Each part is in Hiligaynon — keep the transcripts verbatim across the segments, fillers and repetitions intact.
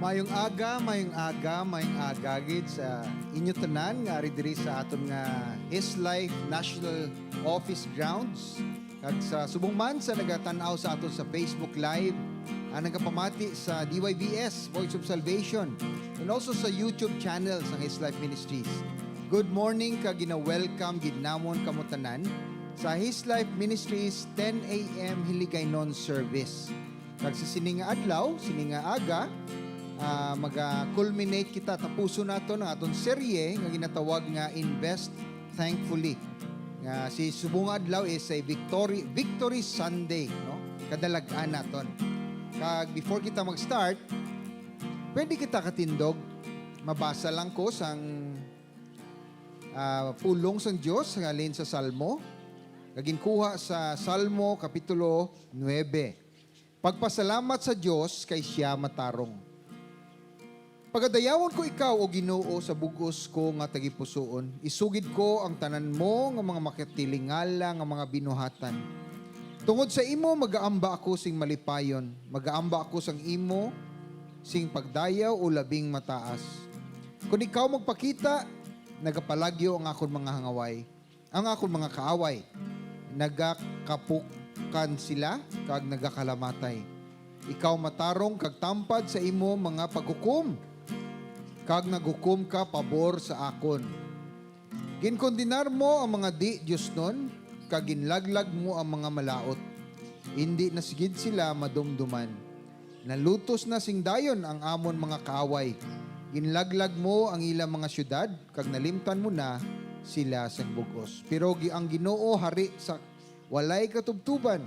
Mayong aga, mayong aga, mayong aga gid sa inyo tanan nga ari diri sa aton nga His Life National Office Grounds. Kag sa subong man sa nagatan-aw sa aton sa Facebook Live, ang nagapamati sa D Y V S, Voice of Salvation, and also sa YouTube channel sang His Life Ministries. Good morning kag gina-welcome gid namon kamo tanan sa His Life Ministries ten A M Hiligaynon service. Kag sa sini nga adlaw, sini nga aga, ah, maga-culminate kita, tapuson naton ang aton serye nga ginatawag nga Invest Thankfully. Nga si subong nga adlaw is a victory, Victory Sunday, no? Kadalag-an naton. Kag before kita mag-start, pwede kita katindog, mabasa lang ko sang, ah, pulong sang Dios halin sa Salmo, nga ginkuha sa Salmo Kapitulo nuebe. Pagpasalamat sa Dios kay sia matarong. Pagadayawon ko ikaw, O Ginoo, sa bug-os ko nga tagipusoon. Isugid ko ang tanan mo nga mga makatilingala nga mga binuhatan. Tungod sa imo, magaamba ako sing malipayon. Magaamba ako sang imo sing pagdayaw o labing mataas. Kon ikaw magpakita, nagapalagyo ang akon mga hangaway. Ang akon mga kaaway, nagakapukan sila kag nagakalamatay. Ikaw matarong kag tampad sa imo mga paghukom, kag naghukom ka pabor sa akon. Ginkondenar mo ang mga di-diosnon, kag ginlaglag mo ang mga malaut. Indi na sigid sila madumduman. Nalutos na sing dayon ang amon mga kaaway. Ginlaglag mo ang ila mga siyudad, kag nalimtan mo na sila sang bug-os. Pero gi-, ang Ginoo hari sa walay katubtuban.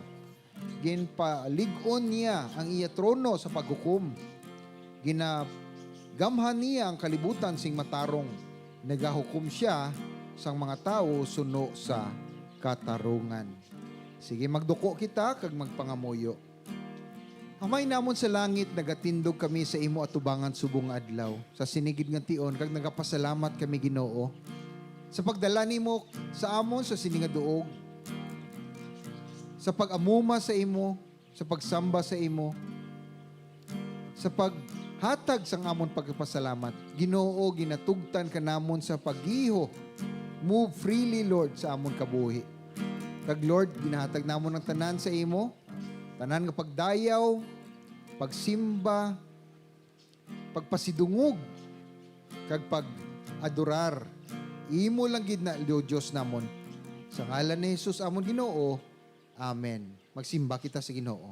Ginpalig-on niya ang iya trono sa paghukom. Ginagamhan niya ang kalibutan sing matarong. Nagahukom sia sang mga tawo suno sa katarungan. Sige, magduko kita kag magpangamuyo. Amay namon sa langit, nagatindog kami sa imo atubangan subong nga adlaw, sa sini gid nga tion, kag nagapasalamat kami, Ginoo, sa pagdala nimo sa amon sa sini nga duog, sa pag-amuma sa imo, sa pagsamba sa imo, sa paghatag sang amon pagpasalamat. Ginoo, ginatugtan ka namon sa paggiho. Move freely, Lord, sa amon kabuhi. Kag, Lord, ginahatag namon ang tanan sa imo, tanan nga pagdayaw, pagsimba, pagpasidungog, kag pag-adorar. Imo lang gid na, O Dios namon. Sa ngalan ni Jesus, amon Ginoo. Amen. Magsimba kita sa Ginoo.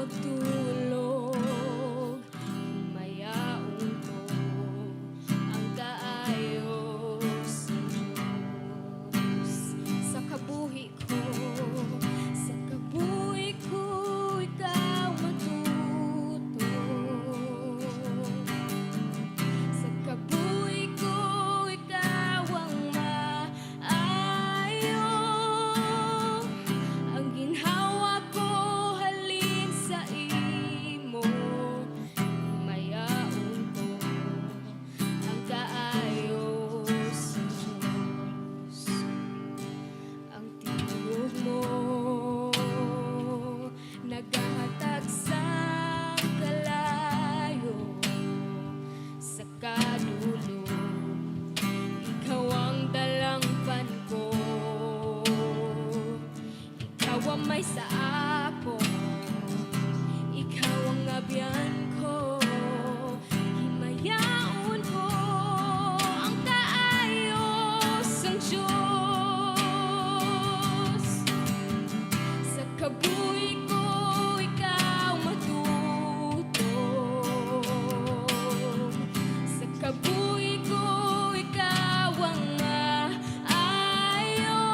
Tulog, mayaon ko ang kaayo sa Dios. Sa kabuhi ko, sa kabuhi ko, ikaw matuto. Sa kabuhi ko, ikaw ang maayo. Ang ginhawa ko halin sa imo, mayaon ko ang kaayo sa Dios. Ang tingog mo nagahatag sang kalayo sa kadulom. Ikaw ang dalangpan ko. Ikaw ang may sa akon. Ikaw ang abyan ko. Himayaon ko ang kaayo sang Dios. Sa kabuhi ko, ikaw matutom. Sa kabuhi ko, ikaw ang maayo.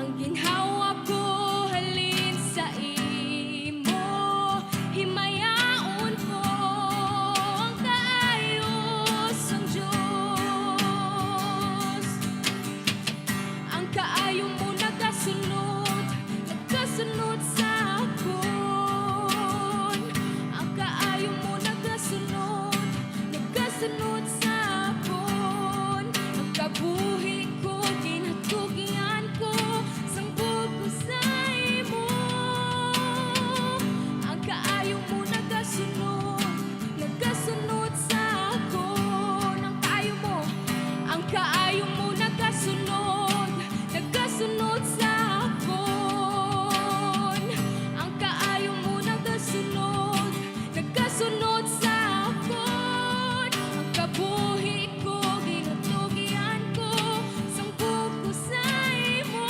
Ang ginhawa ko halin sa imo. Himayaon ko ang kaayo sang Dios. Ang kaayo mo nagasunod, nagasunod sa akon. Ang kaayo mo nagasunod, nagasunod sa akon. Ang kabuhi ko, ginatugyan ko sang buot ko sa imo. Ang kaayo mo nagasunod, nagasunod sa akon. Ang kaayo mo, ang kaayo mo nagasunod, nagasunod sa akon. Ang kaayo mo nagasunod, nagasunod sa akon. Ang kabuhi ko, ginatugyan ko sang buot ko sa imo.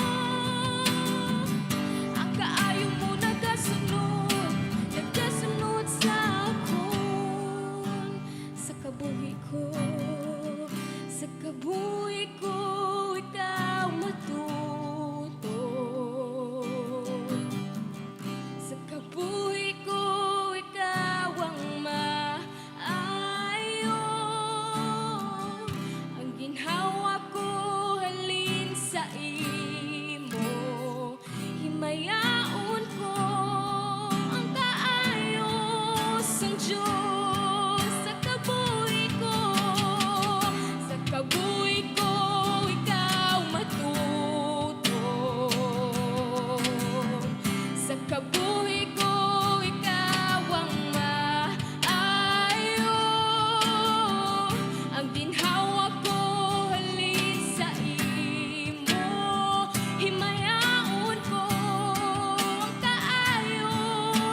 Ang kaayo mo nagasunod, nagasunod sa akon. Sa kabuhi ko, sa kabuhi ko, ikaw matuto. Sa kabuhi ko, ikaw ang maayo. Ang ginhawa ko halin sa imo. Himayaon ko ang kaayo sang Dios sa kabuhi ko. Sa kabuhi ko, ikaw matuto. Sa kabuhi ko, ikaw ang maayo. Ang ginhawa ko halin sa imo. Himayaon ko ang kaayo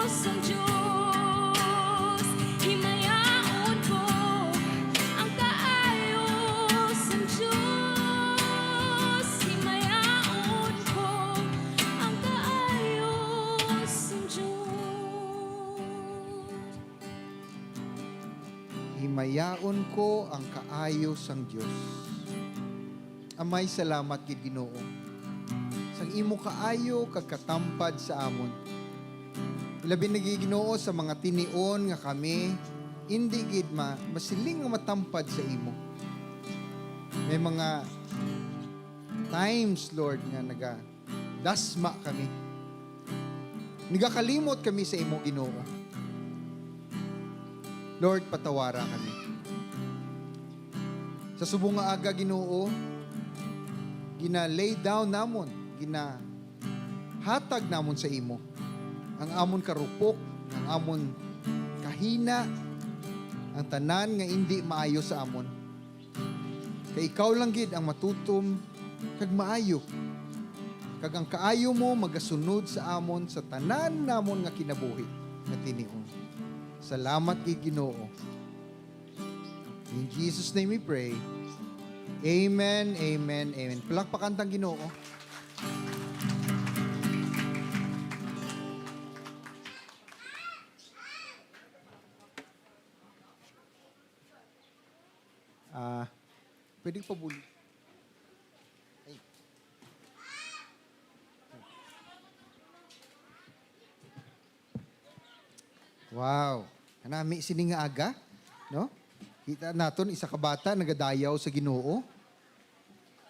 sang Dios. Himayaon ko ang kaayo sang Dios. Himayaon ko ang kaayo sang Dios. Himayaon ko ang kaayo sang Dios. Amay, salamat gid, Ginoo, sang imo kaayo kag katampad sa amon. Labi na gid, Ginoo, sa mga tinion nga kami indi gid ma-, masiling nga matampad sa imo. May mga times, Lord, nga nagadasma kami. Nagakalimot kami sa imo, Ginoo. Lord, patawara kami. Sa subong nga aga, Ginoo, gina-lay down namon, ginahatag namon sa imo ang amon karupok, ang amon kahina, ang tanan nga indi maayo sa amon. Kay ikaw lang gid ang matutom kag maayo, kag ang kaayo mo magasunod sa amon sa tanan namon nga kinabuhi nga tinion. Salamat gid, Ginoo. In Jesus' name we pray. Amen, amen, amen. Palakpakan tang Ginoo. Ah, pwedeng pabuli. Ay. Wow. Kanami sini nga aga, no? Kita naton isa ka bata nagadayaw sa Ginoo.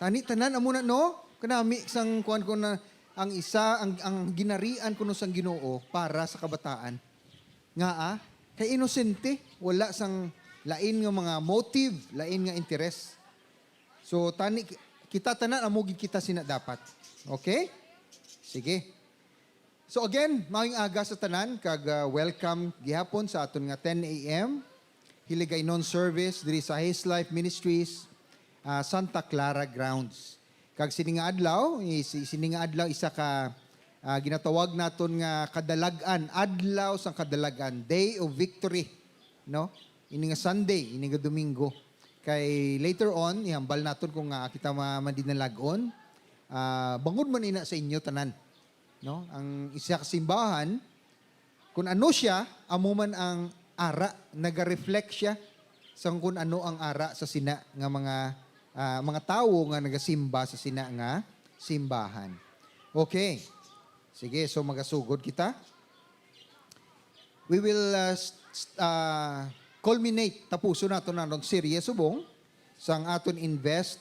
Tani tanan amo na, no? Kanami sang kuan ko na ang isa, ang, ang ginarian kuno sang Ginoo para sa kabataan. Nga, ah, kay inosente, wala sang lain nga mga motive, lain nga interes. So, tani, kita tanan amo gid kita sina dapat. Okay? Sige. So again, maayong aga sa tanan, kag, ah, welcome gihapon sa aton nga ten A M Hiligaynon service diri sa His Life Ministries, ah, Santa Clara grounds. Kag sini nga adlaw, i-, si-, sini nga adlaw isa ka, ah, ginatawag naton nga kadalag-an, adlaw sang kadalag-an, Day of Victory, no? Ini nga Sunday, ini nga Domingo. Kay later on, ihambal naton kung, ah, kita ma-, madinalag-on. Ah, bangod man ina sa inyo tanan, no? Ang isa ka simbahan, kung ano siya, amo man ang ara, naga-reflect siya sa kung ano ang ara sa sina nga mga, ah, mga tawo nga nagasimba sa sina nga simbahan. Okay. Sige, so magasugod kita. We will, uh, s-, s-, uh, culminate, tapuson nato na ang serye subong sang aton Invest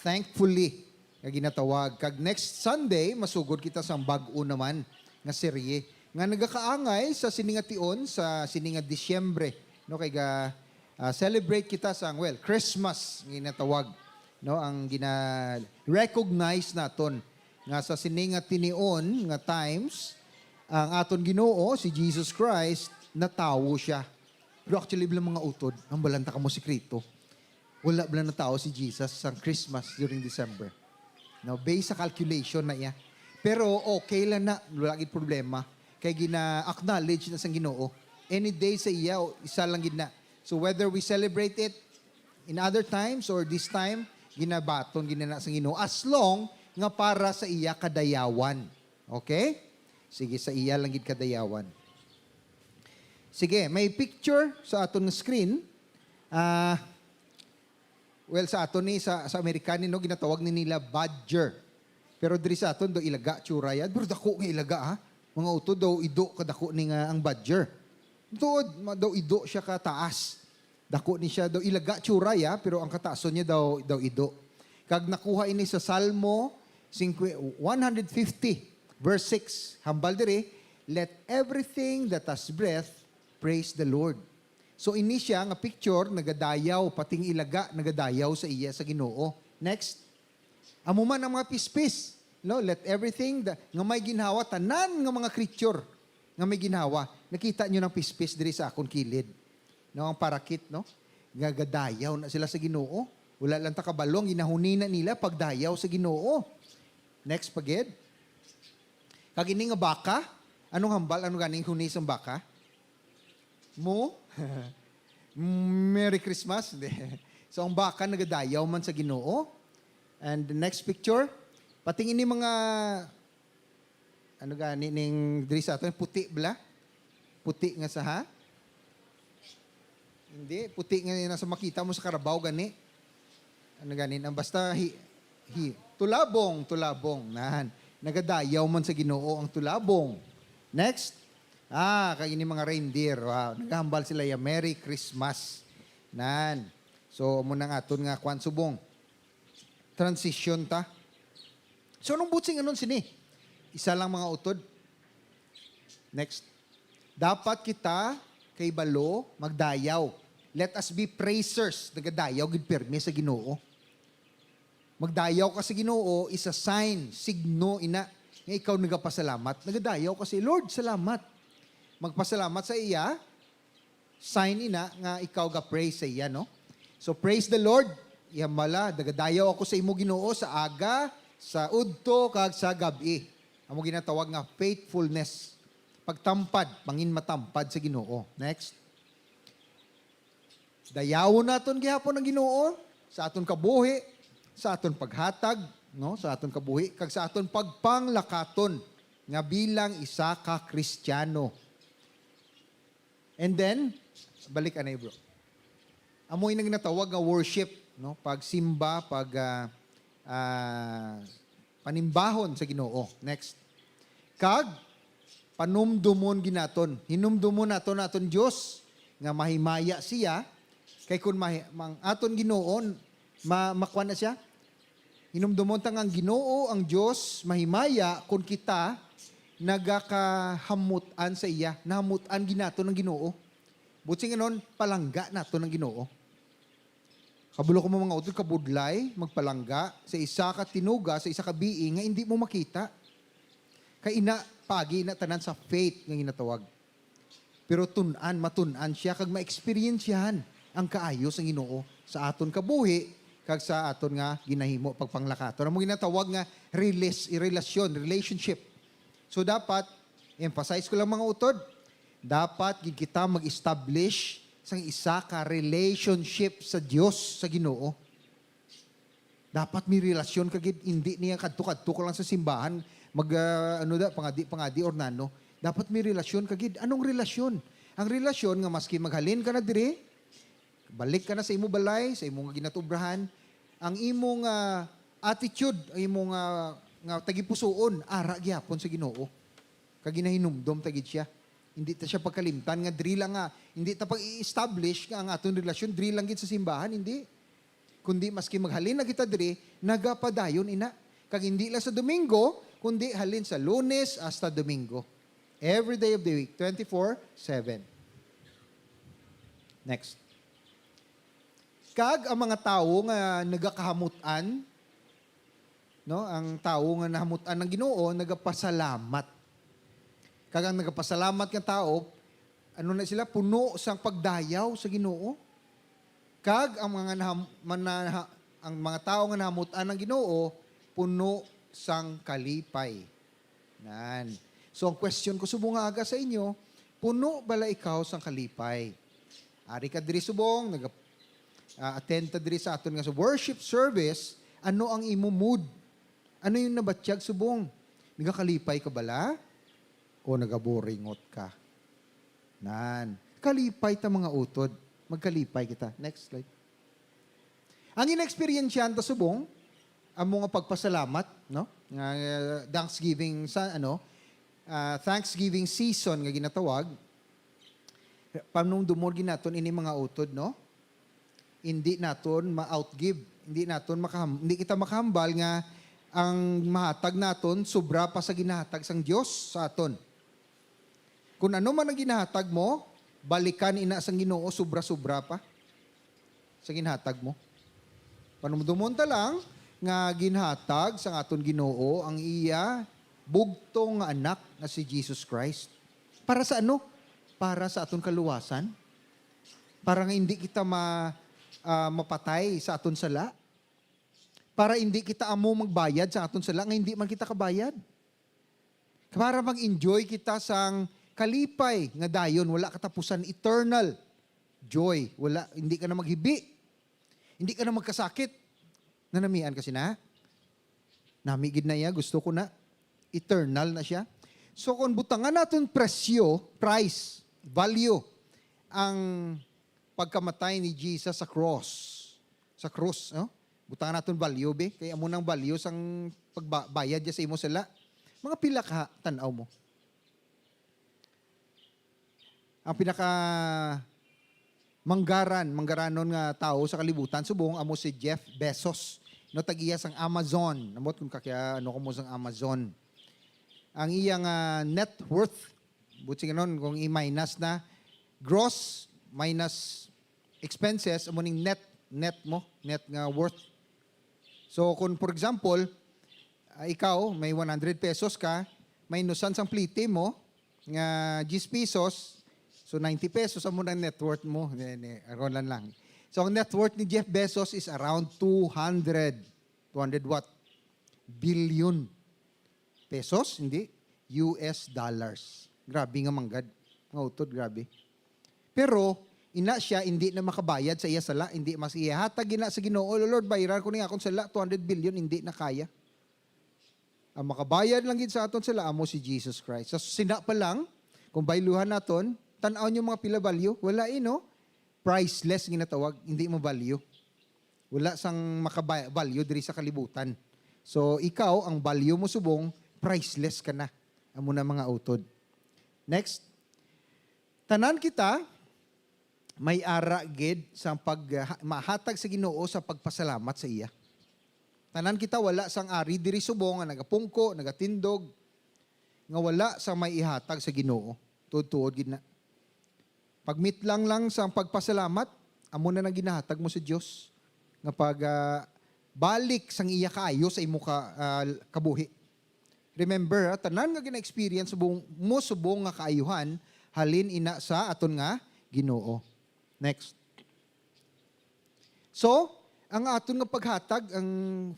Thankfully nga ginatawag. Kag next Sunday, masugod kita sang bag-o naman nga serye nga nagakaangay sa sini nga tion sa sini nga Disyembre, no, kay ga, ah, celebrate kita sang, well, Christmas nga ginatawag, no, ang gina-recognize naton nga sa sini nga tinion nga times, ang aton Ginoo, si Jesus Christ, natawo siya. Pero actually, bilang mga utod, ang balanta kamo sikreto. Wala bala natawo si Jesus sang Christmas during December. No, based sa calculation na iya. Pero okay lang na, wala gid problema. Kay gina-acknowledge na sang Ginoo. Any day sa iya, o isa lang gid na. So whether we celebrate it in other times or this time, ginabaton gid na sang Ginoo. As long nga para sa iya kadayawan. Okay? Sige, sa iya lang gid kadayawan. Sige, may picture sa aton nga screen. Ah, well, sa aton ni, sa, sa American ni, no, ginatawag ni nila badger. Pero diri sa aton, daw ilaga, tsura yan. Pero dako nga ilaga, ha? Mga utod, daw ido kadako ni nga ang badger. Tuod, ma-, daw ido siya kataas. Dako ni siya, daw ilaga tsura ya, pero ang kataason niya daw, daw ido. Kag nakuha ini sa Salmo singkwe-, one hundred fifty, verse six. Hambal diri, "Let everything that has breath praise the Lord." So, ini siya nga picture, nagadayaw, pati ang ilaga, nagadayaw sa iya, sa Ginoo. Next. Amo man ang mga pispis, no? Let everything the, nga may ginhawa, tanan nga mga creature nga may ginhawa. Nakita nyo ng pispis diri sa akon kilid, no? Ang parakit, no? Nga gadayaw na sila sa Ginoo. Wala lang ta kabalo ang ginahunina nila pagdayaw sa Ginoo. Next pa gid. Kag ini nga baka, anong hambal? Ano ganing huni sang baka? Mo? Merry Christmas? Hindi. So, ang baka nagadayaw man sa Ginoo. And the next picture, pati ini mga, ano gani, ning diri sa aton, puti bala? Puti nga sa, ha? Hindi, puti nga nasa makita mo sa karabaw gani. Ano gani, ang basta hi-, hi-, tulabong, tulabong. Nan, nagadayaw man sa Ginoo ang tulabong. Next. Ah, kag ini mga reindeer. Wow, nagahambal sila ya, "Merry Christmas." Nan. So, amo nang aton nga kwan subong. Transition ta. So, anong buot sing anon sini? Isa lang mga utod. Next. Dapat kita kay balo magdayaw. Let us be praisers. Nagadayaw gid pirmi sa Ginoo. Magdayaw ka sa Ginoo is a sign, signo ina nga ikaw nagapasalamat. Nagadayaw ka sa, "Lord, salamat." Magpasalamat sa iya, sign ina nga ikaw ga-praise sa iya, no? So, praise the Lord. Ihambal, "Nagadayaw ako sa imo, Ginoo, sa aga, sa udto, kag sa gab-i." Amo ginatawag nga faithfulness. Pagtampad, panginmatampad sa Ginoo. Next. Dayawon naton gihapon ang Ginoo sa aton kabuhi, sa aton paghatag, no, sa aton kabuhi, kag sa aton pagpanglakaton nga bilang isa ka Kristiyano. And then, balik anay, bro. Amoy nang natawag nga worship, no? Pagsimba, pag, ah, ah, panimbahon sa Ginoo. Next. Kag panumdumon gid naton. Hinumdumon naton aton Dios nga mahimaya siya, kay kun mahi-, mang aton Ginoo, ma-, makuha na siya. Hinumdumon ta nga ang Ginoo, ang Dios, mahimaya kun kita nagakahamutan sa iya. Nahamutan gid naton ang Ginoo. Buot silingon, palangga naton ang Ginoo. Kabalo ko mo, mga utod, kabudlay magpalangga sa isa ka tinuga, sa isa ka being nga indi mo makita. Kay ina, paagi na tanan sa faith nga ginatawag. Pero tun-an, matun-an siya kag ma-experiencehan ang kaayo sang Ginoo sa aton kabuhi kag sa aton nga ginahimo pagpanglakaton. Amo ginatawag nga relas-, relasyon, relationship. So dapat, emphasize ko lang, mga utod, dapat gid kita mag-establish sang isa ka relationship sa Dios, sa Ginoo. Dapat may relasyon ka gid, hindi niya kadto-kadto ka lang sa simbahan, mag, ah, ano da, pangadi-pangadi or nano. Dapat may relasyon ka gid. Anong relasyon? Ang relasyon nga maski maghalin ka na diri, balik ka na sa imo balay, sa imo nga ginatubrahan, ang imo nga attitude, ang imo nga, nga tagipusoon, ara gihapon sa Ginoo. Kag ginahinumdom ta gid siya. Hindi ta siya pagkalimtan nga diri lang nga, hindi ta pag-i-establish nga ang aton relasyon diri lang gid sa simbahan, hindi. Kundi maski maghalin na kita diri, nagapadayon ina. Kag hindi lang sa Domingo, kundi halin sa Lunes hasta Domingo. Every day of the week, twenty-four seven. Next. Kag ang mga tawo nga nagakahamutan, no, ang tawo nga nahamutan ng Ginoo, nagapasalamat. Kag ang nagapasalamat nga tawo, ano na sila? Puno sang pagdayaw sa Ginoo. Kag ang mga naham-, mana-, ang mga tawo nga nahamutan ng Ginoo, puno sang kalipay. Nan. So, ang question ko subong nga aga sa inyo, puno bala ikaw sang kalipay? Ari ka diri subong, nag, ah, attend ta diri sa aton nga sa worship service, ano ang imo mood? Ano yung nabatyag subong? Nagakalipay ka bala? O nagaboringot ka? Nan. Kalipay ta, mga utod. Magkalipay kita. Next slide. Ang ina-eksperyensyahan ta subong, amo nga pagpasalamat, no? Nga, uh, Thanksgiving sa, ano, uh, Thanksgiving season nga ginatawag, panumdumon gid naton ini, mga utod, no? Hindi naton ma-outgive, hindi naton makaham-, hindi kita makahambal nga ang mahatag naton sobra pa sa ginahatag sang Dios sa aton. Kun ano man ang ginahatag mo, balikan ina sang Ginoo sobra-sobra pa sa ginhatag mo. Panumdumon ta lang nga ginhatag sang aton Ginoo ang iya bugtong nga Anak nga si Jesus Christ. Para sa ano? Para sa aton kaluwasan. Para nga hindi kita ma-, ah, mapatay sa aton sala. Para hindi kita amo magbayad sa aton sala nga hindi man kita kabayad. Para mag-enjoy kita sang kalipay nga dayon, wala katapusan, eternal joy. Wala, hindi ka na maghibi. Hindi ka na magkasakit. Nanamian ka sina? Nami gid na iya, gusto ko na. Eternal na siya. So, kung butangan naton presyo, price, value, ang pagkamatay ni Jesus sa cross, sa cross, no? Butangan naton value, be. Kay amo nang value sang pagba-, bayad niya sa imo sala. Mga pila ka tan-aw mo? Ang pinaka manggaran, manggaranon nga tawo sa kalibutan subong amo si Jeff Bezos. No, tag-iya sang Amazon. Ambot kung kakya, ano ko mo sang Amazon. Ang iya nga net worth, buot silingon, kung i-minus na, gross minus expenses, amo ning net, net mo, net nga worth. So, kung for example, ah, ikaw, may one hundred pesos ka, minusan sang plite mo, nga diyes pesos, so ninety pesos amo na net worth mo. Ni, ni, ako lang lang. So, ang net worth ni Jeff Bezos is around two hundred, two hundred what? Billion pesos, hindi? U S dollars. Grabe nga manggad. Nga utod, grabe. Pero, ina siya, hindi na makabayad sa iya sala, hindi mas ihatag ina sa Ginoo, "Lord, bayaran ko ni akong sala, two hundred billion, hindi na kaya." Ang makabayad lang gid sa aton sala amo si Jesus Christ. Sa sina pa lang, kung bayluhan naton, tan-aw niyo mga pila value, wala eh, no? priceless nga ginatawag, hindi mo value. Wala sang maka-value diri sa kalibutan. So, ikaw, ang value mo subong, priceless ka na. Amo na mga utod. Next. Tanan kita may ara gid sa pag, ha-, mahatag sa Ginoo sa pagpasalamat sa iya. Tanan kita wala sang ari diri subong nga nagapungko, nagatindog, nga wala sang may ihatag sa Ginoo. Tuod-tuod gid na. Pagmitlang lang sang pagpasalamat, amo na nang ginahatag mo sa Dios nga pag, ah, balik sang iya kaayo sa imo ka, ah, kabuhi. Remember, ha, tanan nga gina-experience subong, mo subong nga kaayuhan, halin ina sa aton nga Ginoo. Next. So, ang aton nga paghatag, ang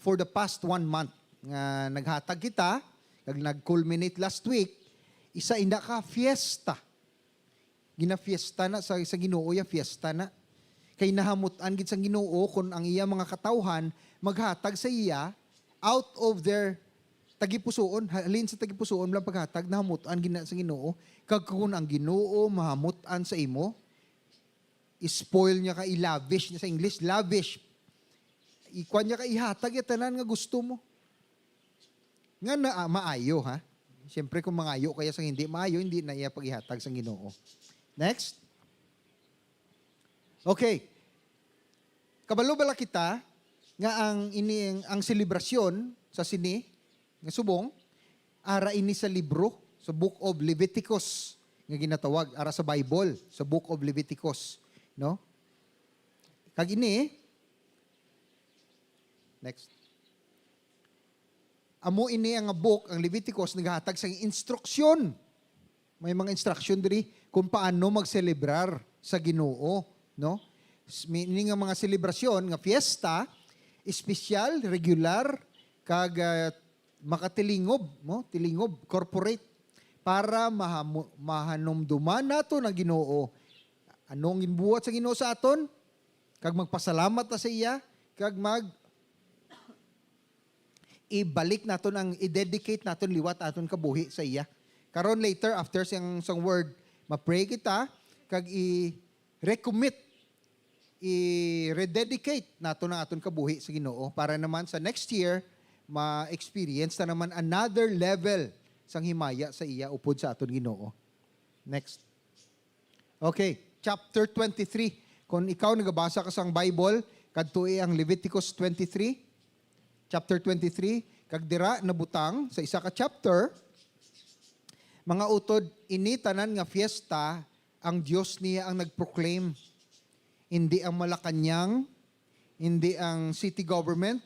for the past one month nga naghatag kita, kag nag-culminate last week, isa ina ka fiesta. Ginafiesta na sa, sa Ginoo ya, fiesta na. Kay nahamut-an gid sang Ginoo kon ang iya mga katawhan maghatag sa iya out of their tagipusoon, halin sa tagipusoon lang paghatag, nahamut-an gid na sa Ginoo. Kag kon ang Ginoo mahamut-an sa imo, i-spoil niya ka, i-lavish niya, sa English, lavish. Ikuan niya ka, ihatag ya tanan nga gusto mo. Nga na, ah, maayo, ha? Siyempre, kung mangayo kaya sang hindi maayo, hindi na iya pag-ihatag sang Ginoo. Next. Okay. Kabalo bala kita nga ang ini, ang selebrasyon sa sini nga subong, ara ini sa libro, sa Book of Leviticus nga ginatawag, ara sa Bible, sa Book of Leviticus, no? Kag ini, next. Amo ini ang book, ang Leviticus, naghatag sa instruksyon. May mga instruction diri kung paano magselebrar sa Ginoo, no? S-, meaning ang mga selebrasyon nga fiesta, espesyal, regular, kag, ah, makatilingob, no? Tilingob, corporate, para mahamu-, mahanumduman nato ang Ginoo. Ano ang ginbuhat sa Ginoo sa aton? Kag magpasalamat ta sa iya, kag mag ibalik naton ang, i-dedicate naton liwat aton kabuhi sa iya. Karon later, after sang, sang word, ma-pray kita, kag i-recommit, i-rededicate naton ang aton kabuhi sa Ginoo para naman sa next year, ma-experience ta naman another level sang himaya sa iya upod sa aton Ginoo. Next. Okay, chapter twenty-three. Kung ikaw nagabasa ka sang Bible, kadtoi ang Leviticus twenty-three, chapter twenty-three, kag dira nabutang sa isa ka chapter, mga utod, ini tanan nga fiesta, ang Dios niya ang nag-proclaim. Hindi ang Malacañang, hindi ang city government,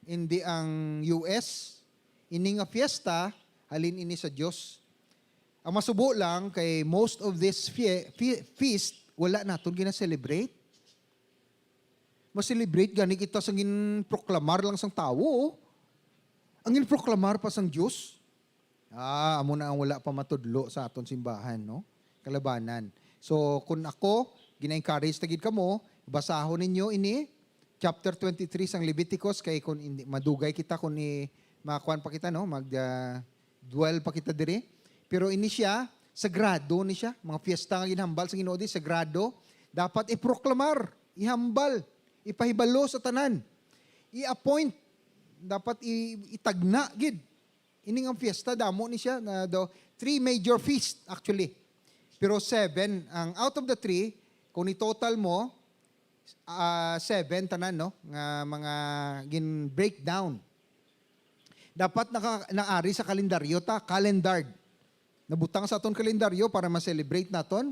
hindi ang U S. Ini nga fiesta, halin ini sa Dios. Ang masubo lang, kay most of this fie-, fe-, feast, wala naton gina-celebrate. Ma-celebrate gani kita sa ginproklamar lang sang tawo, oh. Ang ginproklamar pa sang Dios. Ah, amo na ang wala pa matudlo sa aton simbahan, no? Kalabanan. So, kung ako, gina-encourage ta gid kamo, basahon ninyo ini, chapter twenty-three sang Leviticus, kay kung hindi, madugay kita kung i-, makuan pa kita, no? Mag, ah, dwell pa kita diri. Pero ini siya, sagrado ni siya. Mga fiesta nga ginhambal sa Ginoo di, sagrado. Dapat iproklamar, ihambal, ipahibalo sa tanan. I-appoint, dapat i-, itagna gid. Ini nga fiesta, damo ni siya, na do, three major feast, actually. Pero seven, ang out of the three, kung i-total mo, ah, seven tanan, no, nga mga gin-breakdown. Dapat naka-, naari sa kalendaryo ta, calendared. Nabutang sa aton kalendaryo para ma-celebrate naton.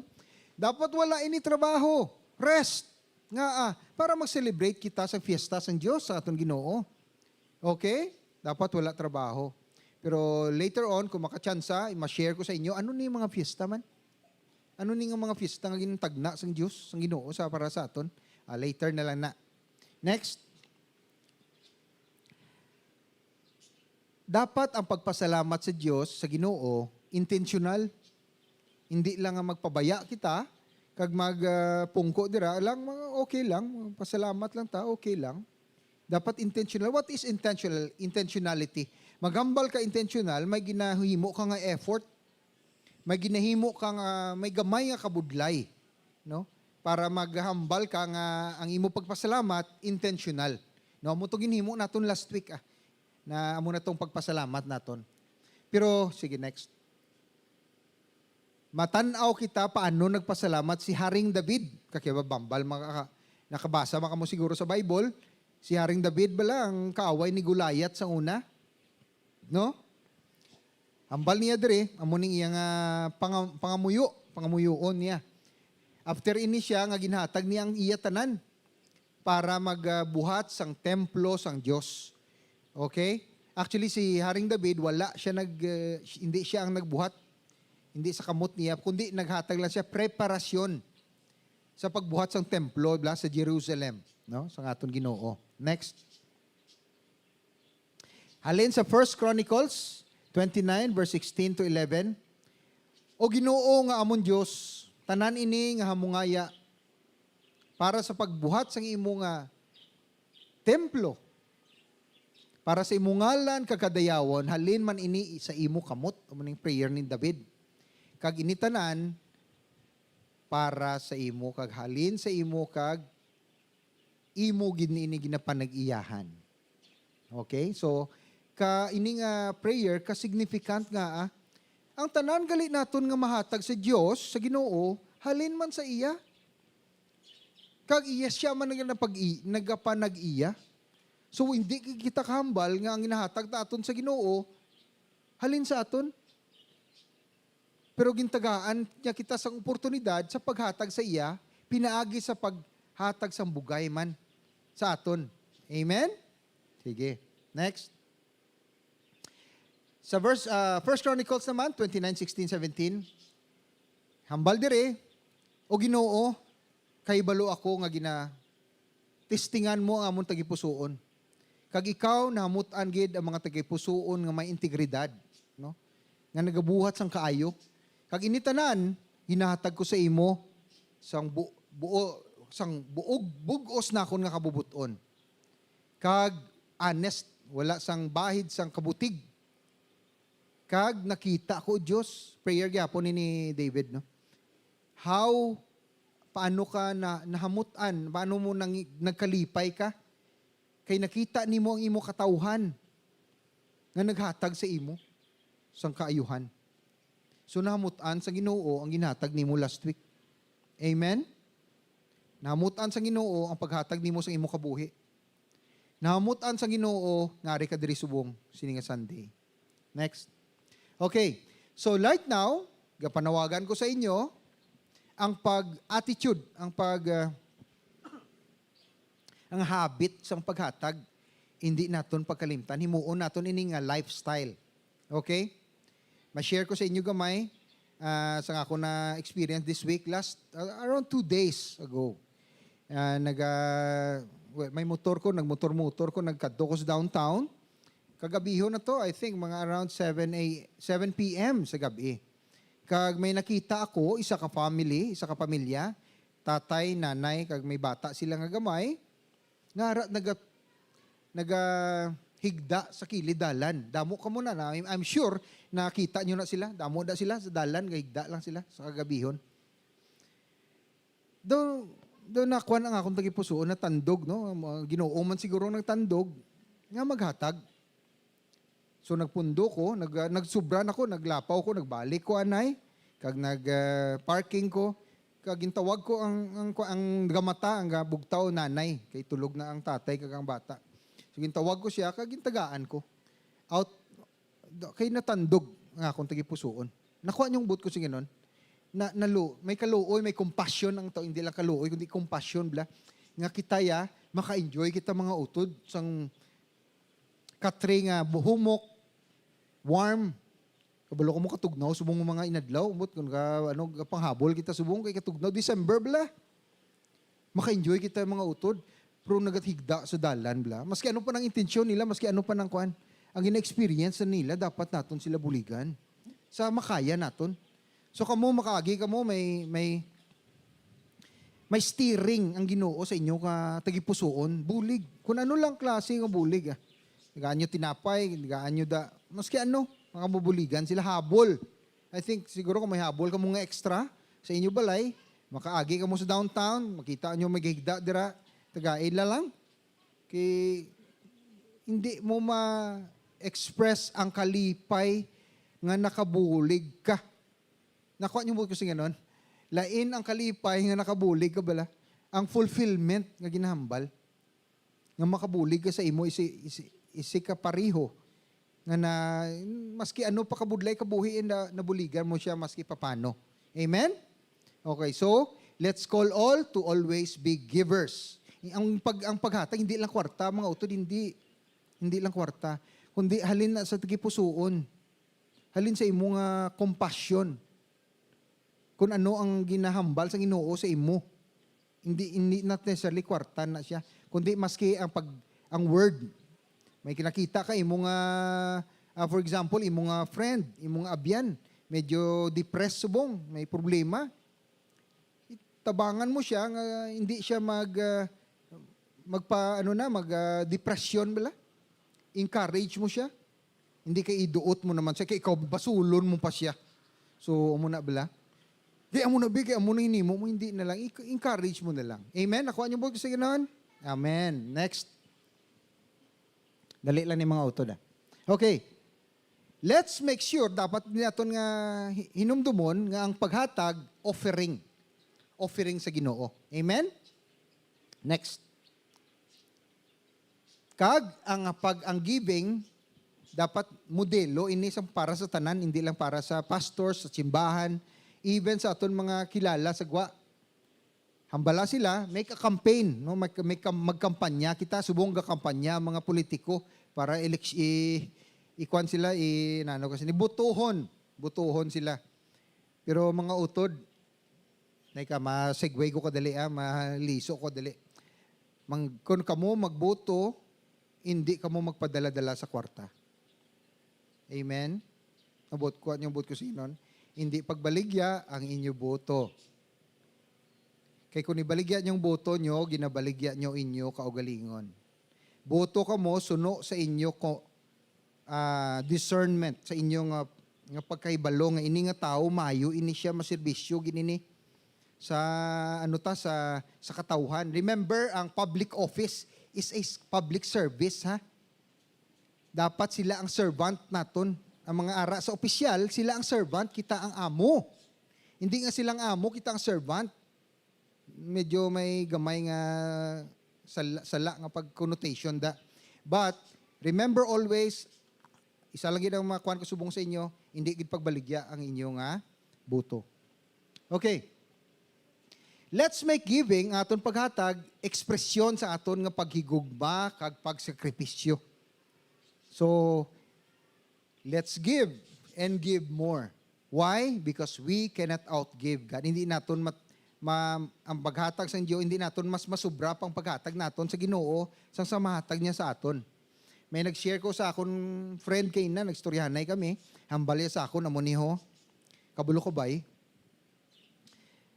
Dapat wala ini trabaho, rest. Nga, ah, para mag-celebrate kita sa fiesta sang Dios, sa aton Ginoo. Okay? Dapat wala trabaho. Pero later on, kung makatsansa, ma-share ko sa inyo, ano ni mga fiesta man? Ano ni nga mga fiesta nga gintagna sang Dios, sang Ginoo sa para sa aton? Ah, later na lang na. Next. Dapat ang pagpasalamat sa Dios, sa Ginoo, intentional. Hindi lang nga magpabaya kita, kag mag, ah, pungko dira lang, mga okay lang, pasalamat lang ta, okay lang. Dapat intentional. What is intentional? Intentionality. Maghambal ka intentional, may ginahimo ka nga effort. May ginahimo ka nga, may gamay nga kabudlay, no? para maghambal ka nga ang imo pagpasalamat intentional. No, amo to ginhimo naton last week, ah, na amo na tong pagpasalamat naton. Pero sige, next. Matan-aw kita paano nagpasalamat si Haring David. Kay ba, hambal, maka-, nakabasa man kamo siguro sa Bible, si Haring David bala ang kaaway ni Goliath sa una, no? Hambal niya diri, amo ning iya nga panga-, pangamuyo, pangamuyoon niya. After ini siya nga ginhatag niya ang iya tanan para magbuhat sang templo sang Dios. Okay? Actually, si Haring David, wala siya nag, uh, hindi siya ang nagbuhat. Hindi sa kamot niya, kundi naghatag lang siya preparasyon sa pagbuhat sang templo bala sa Jerusalem, no? Sang aton Ginoo. Next. Halin sa First Chronicles twenty-nine, verse sixteen to eleven, "O Ginoo nga amon Dios, tanan ini nga hamungaya para sa pagbuhat sang imo nga templo, para sa imo ngalan kag kadayawon, halin man ini sa imo kamot." Amo ning prayer ni David. "Kag ini tanan para sa imo, kag halin sa imo, kag imo gid ini ginapanag-iyahan." Okay? So, ka, ini nga prayer, ka-significant nga, ah, ang tanan gali naton nga mahatag sa Dios, sa Ginoo, halin man sa iya. Kag iya, siya man nga napag-i-, nagapanag-iya. So, hindi kita kahambal nga ang ginahatag ta aton sa Ginoo, halin sa aton. Pero gintagaan niya kita sang oportunidad sa paghatag sa iya, pinaagi sa paghatag sang bugay man sa aton. Amen? Sige. Next. Sa verse, ah, First Chronicles naman, twenty-nine, sixteen, seventeen, hambal diri, "O Ginoo, kahibalo ako nga gina-, testingan mo ang amon tagipusoon. Kag ikaw nahamut-an gid ang mga tagipusoon nga may integridad, no? Nga nagabuhat sang kaayo. Kag ini tanan ginahatag ko sa imo sang bu-, buo, sang buog, bug-os nakon nga kabubot-on. Kag honest, wala sang bahid sang kabutig. Kag nakita ko, Dios," prayer gyapon ni, ni David, no? How, paano ka na, nahamut-an? Paano mo nang, nagkalipay ka? Kay nakita nimo ang imo katawhan nga naghatag sa imo sang kaayuhan. So, nahamut-an sa Ginoo ang ginhatag nimo last week. Amen? Nahamut-an sa Ginoo ang paghatag nimo sa imo kabuhi. Nahamut-an sa Ginoo nga ari ka diri subong sini nga Sunday. Next. Okay. So, right now, gapanawagan ko sa inyo ang pag-attitude, ang pag, ah, ang habit sang paghatag, hindi naton pagkalimtan. Himuon naton ini nga lifestyle. Okay? Ma-share ko sa inyo gamay, ah, sang ako na experience this week, last, ah, around two days ago. Ah, naga-, well, may motor ko, nagmotor-motor ko, nagkadto ko sa downtown. Kagabihon na to, I think, mga around seven a, seven P M sa gabi. Kag may nakita ako, isa ka family, isa ka pamilya, tatay, nanay, kag may bata sila nga gamay, nga ara naga-, nagahigda sa kilid dalan. Damo kamo na, na, I'm, I'm sure nakita nyo na sila. Damo da sila sa dalan, gahigda lang sila sa kagabihon. Daw, daw nakuan ang akong tagipusoon, natandog, no? Mga Ginoo man siguro ang nagtandog, nga maghatag. So, nagpundo ko, nag-, ah, nagsubra na ko, naglapaw ko, nagbalik ko anay, kag nag, ah, parking ko, kag gintawag ko ang, ang, ang gamata, ang ga-, bugtaw, nanay, kay tulog na ang tatay kag ang bata. So, gintawag ko siya, kag gintagaan ko. Out, da-, kay natandog ang akong tagipusoon. Nakuha niyong buot ko, sige nun. Na, nalu-, may kaluoy, may compassion ang tao, hindi lang kaluoy, kundi compassion, bla. Nga kita, ya, maka-enjoy kita mga utod sang katre nga buhumok, warm. Kabalo ko mo katugnaw subong mga inadlaw, umot kun ka, ano, panghabol kita subong kay katugnaw, December bala. Maka-enjoy kita mga utod, pero nagathigda sa dalan bala. Maski ano pa nang intensyon nila, maski ano pa nang kuan, ang gina-experience na nila, dapat naton sila buligan. Sa makaya naton. So kamo, makaagi kamo, may, may, may steering ang Ginoo sa inyo ka tagipusoon. Bulig. Kung ano lang klase nga bulig, ah. Tagaan nyo tinapay, tagaan nyo da, maski ano, mga bubuligan sila, habol. I think, siguro kung may habol kamo nga extra sa inyo balay, Makaagi kamo sa downtown, makita nyo may gihigda dira, tagai na lang. Kay hindi mo ma-express ang kalipay nga nakabulig ka. Nakuha niyo mo ko sa ganon? Lain ang kalipay nga nakabulig ka bala. Ang fulfillment nga ginahambal. Nga makabulig ka sa imo isi, isi, isi ka pareho. Nga na, maski ano pa kabudlay kabuhi, eh, na, nabuligan mo siya maski papano. Amen? Okay, so, let's call all to always be givers. Ang pag, ang paghatag, hindi lang kwarta, mga utod, hindi. Hindi lang kwarta. Kundi halin na sa tagipusuon. Halin sa imo nga compassion. Kung ano ang ginahambal sa Ginoo sa imo. Hindi, hindi, not necessarily kwarta na siya, kundi maski ang pag, ang word. May kinakita ka, imo nga, ah, for example, imo nga friend, imo nga abyan, medyo depressed subong, may problema. Tabangan mo siya nga hindi siya mag, ah, magpa, ano na, mag, ah, depression bala. Encourage mo siya. Hindi kay iduot mo naman siya, kay ikaw basulon mo pa siya. So, amo na bala. Di, amo na, bi, kay amo na hinimo mo, hindi na lang. I-, encourage mo na lang. Amen? Nakuha niyo ba sa Ginoo? Amen. Next. Dali lang ni mga utod, ah. Okay. Let's make sure, dapat naton nga hi-, hinumdumon nga ang paghatag, offering. Offering sa Ginoo. Amen? Next. Kag ang pag, ang giving, dapat modelo ini sa, para sa tanan, hindi lang para sa pastor, sa simbahan, even sa aton mga kilala sa gwa. Hambala sila, make a campaign, no? Mag, make a, magkampanya kita, subong gakampanya ang mga politiko para elect-, i, ikuan sila, i, nano kasi, ni butuhon, butuhon sila. Pero mga utod, nay ka, ma-segue ko kadali, ah, maliso ko dali. Mang, kun kamo magboto, hindi kamo magpadala-dala sa kwarta. Amen? Abot ko, ang abot ko sinon, hindi pagbaligya ang inyo boto. Kay kung ibaligya niyong boto nyo, ginabaligya nyo inyo kaugalingon. Boto kamo suno sa inyo ko, ah, discernment, sa inyo nga, nga pagkahibalo nga ini nga tawo maayo ini siya maserbisyo gid ini sa, ano ta, sa, sa katawhan. Remember, ang public office is a s-, public service, ha? Dapat sila ang servant naton. Ang mga ara sa opisyal, sila ang servant, kita ang amo. Hindi nga sila ang amo, kita ang servant. Medyo may gamay nga sala, sala nga pag-connotation da. But remember always, isa lang gid ang makuan ko subong sa inyo, hindi gid pagbaligya ang inyo nga boto. Okay. Let's make giving, aton paghatag, ekspresyon sa aton nga paghigugma kag pagsakripisyo. So, let's give and give more. Why? Because we cannot outgive God. Hindi naton mat-, ma-, ang paghatag sa Dios, hindi naton mas masubra pang paghatag naton sa Ginoo sang sa mahatag niya sa aton. May nag-share ko sa akon friend kay na, nagstoryahanay kami. Hambal niya sa akon, amo ni ho. Kabulo ko bay.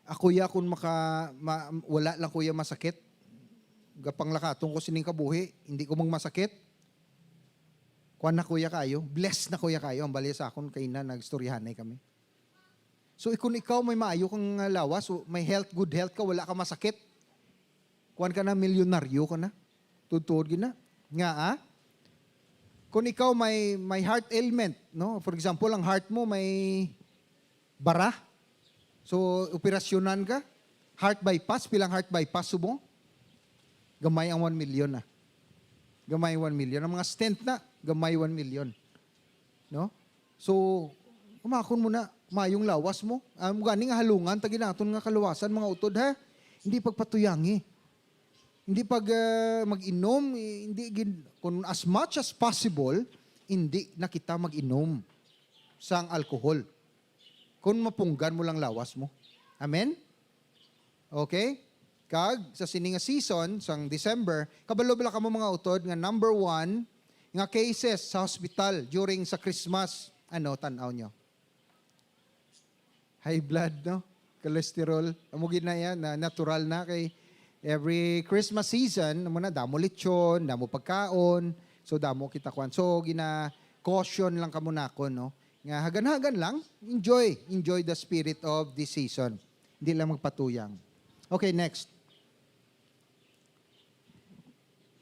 Ako ya kung maka, ma-, wala lang ko ya masakit. Gapanglakaton ko sining kabuhi, hindi ko magmasakit. Kuan na ko ya kayo, bless na ko ya kayo. Ang bali sa akon kay na nagstoryahanay kami. So, kung ikaw may maayo kang, ah, lawas, o may health, good health ka, wala ka masakit, kuan ka na, milyonaryo ka na. Tuod-tuod gid na. Nga, ah? Kung ikaw may, may heart ailment, no? For example, ang heart mo may bara. So, operasyonan ka. Heart bypass, pilang heart bypass subong? Gamay ang one million na. Gamay one million. Ang mga stent na, gamay one million. No? So, umakon mo na, mayong lawas mo. Amo gani nga halungan ta gid naton nga kaluwasan, mga utod, ha? Hindi pagpatuyangi. Hindi pag, ah, mag-inom, eh, hindi gid, kung as much as possible, hindi na kita mag-inom sang alcohol. Kung mapunggan mo lang lawas mo. Amen? Okay? Kag sa sini nga season, sang December, kabalo bala kamo, mga utod, nga number one nga cases sa hospital during sa Christmas? Ano, tan-aw nyo? High blood, no? Cholesterol. Amo gid na yan, na natural na kay every Christmas season, amo na, damo lechon, damo pagkaon, so damo kita kuan. So, gina-caution lang kamo nakon, no? Nga hagan-hagan lang, enjoy, enjoy the spirit of this season. Hindi lang magpatuyang. Okay, next.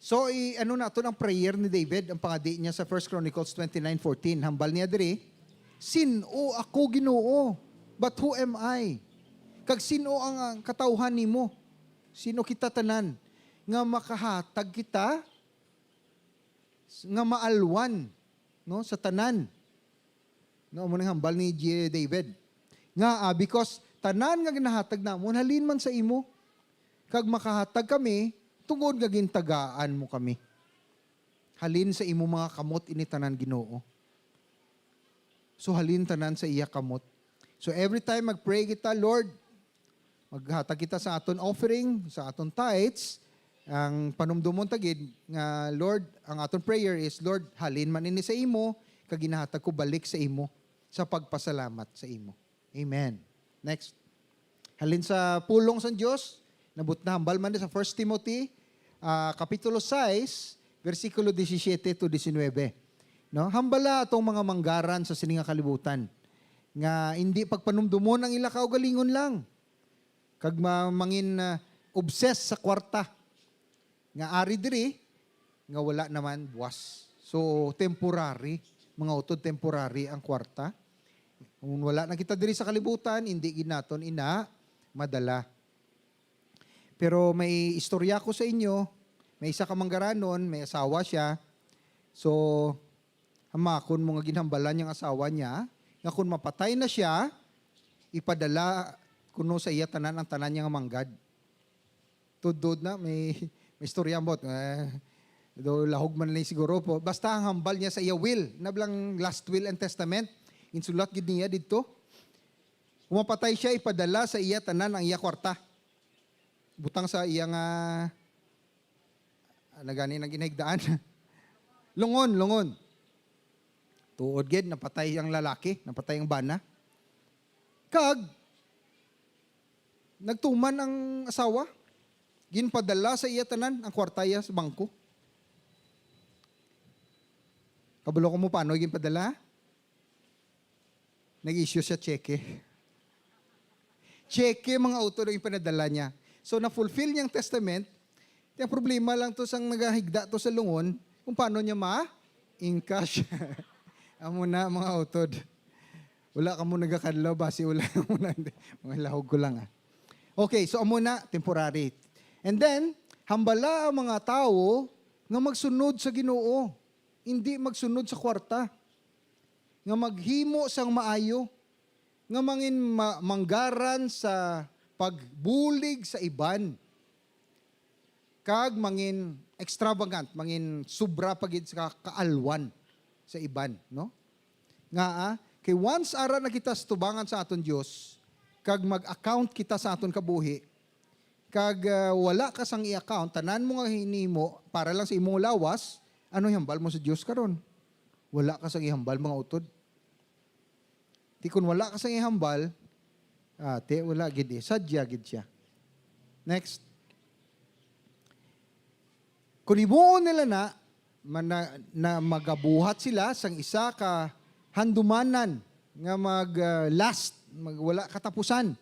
So, i-, ano naton ang prayer ni David, ang pangadi niya sa First Chronicles twenty-nine fourteen. Hambal niya diri, "Sin-o ako, Ginoo? But who am I? Kag sin-o ang, ang katawhan nimo? Sino kita tanan nga makahatag kita nga maalwan, no, sa tanan?" No, amo nang hambal ni J-, David. Nga, ah, because tanan nga ginahatag namon halin man sa imo, kag makahatag kami tungod nga gintagaan mo kami. Halin sa imo mga kamot ini tanan, Ginoo. So, halin tanan sa iya kamot. So, every time mag-pray kita, "Lord, maghatag kita sa aton offering, sa aton tithes," ang panumdomon ta gid nga, "Lord, ang aton prayer is, 'Lord, halin man ini sa imo, kag ginahatag ko balik sa imo sa pagpasalamat sa imo.'" Amen. Next. Halin sa pulong sang Dios, nabutnahambal man sa First Timothy, ah, Kapitulo sais, bersikulo disisyete to disinwebe. No? Hambala atong mga manggaran sa sini nga kalibutan, nga indi pagpanumdomon ang ila kaugalingon lang, kag ma-, mangin, ah, obses sa kwarta, nga ari diri, nga wala naman buwas. So, temporary, mga utod, temporary ang kwarta. Kung wala na kita diri sa kalibutan, hindi gid naton ina madala. Pero may istorya ko sa inyo, may isa ka manggaranon, may asawa siya. So, hamakon mo nga ginhambalan niya ang asawa niya, nga kung mapatay na siya, ipadala kuno sa iya tanan ang tanan niya nga manggad. Tudod na, may, may istorya ambot. Eh, do lahog man ni siguro po. Basta ang hambal niya sa iya will, nablang last will and testament, insulat gid niya didto. Kung mapatay siya, ipadala sa iya tanan ang iya kwarta. Butang sa iya nga, ah, nagani nang ginahigdaan. Lungon, lungon. Tuod gid, napatay ang lalaki, napatay ang bana. Kag, nagtuman ang asawa. Ginpadala sa iya tanan ang kwarta iya sa bangko. Kabalo ko mo paano ginpadala? Nag-issue siya tseke. Tseke, mga utod, ang ipanadala niya. So, na-fulfill niya ang testament. Ang problema lang to sang nagahigda to sa lungon, kung paano niya ma-encash. Amo na, mga utod. Wala ka mo nagakadlaw, basi wala mo na. Mga lahog ko lang, ah. Okay, so amo na, temporary. And then, hambala ang mga tawo nga magsunod sa Ginoo, hindi magsunod sa kwarta, nga maghimo sang maayo, nga mangin ma-, manggaran sa pagbulig sa iban, kag mangin extravagant, mangin sobra pa gid sa kaalwan sa iban, no? Nga, ah, kay once ara na kita sa tubangan sa aton Dios, kag mag-account kita sa aton kabuhi, kag, ah, wala ka sang i-account, tanan mo nga hinimo para lang sa imong lawas, ano ihambal mo sa Dios karon? Wala ka sang ihambal, mga utod. Ti kun wala ka sang ihambal, ah, ti, wala gid eh. Sadya gid siya. Next. Kun himuon nila na, man-, na, na magabuhat sila sang isa ka handumanan nga mag, ah, last, mag, wala katapusan,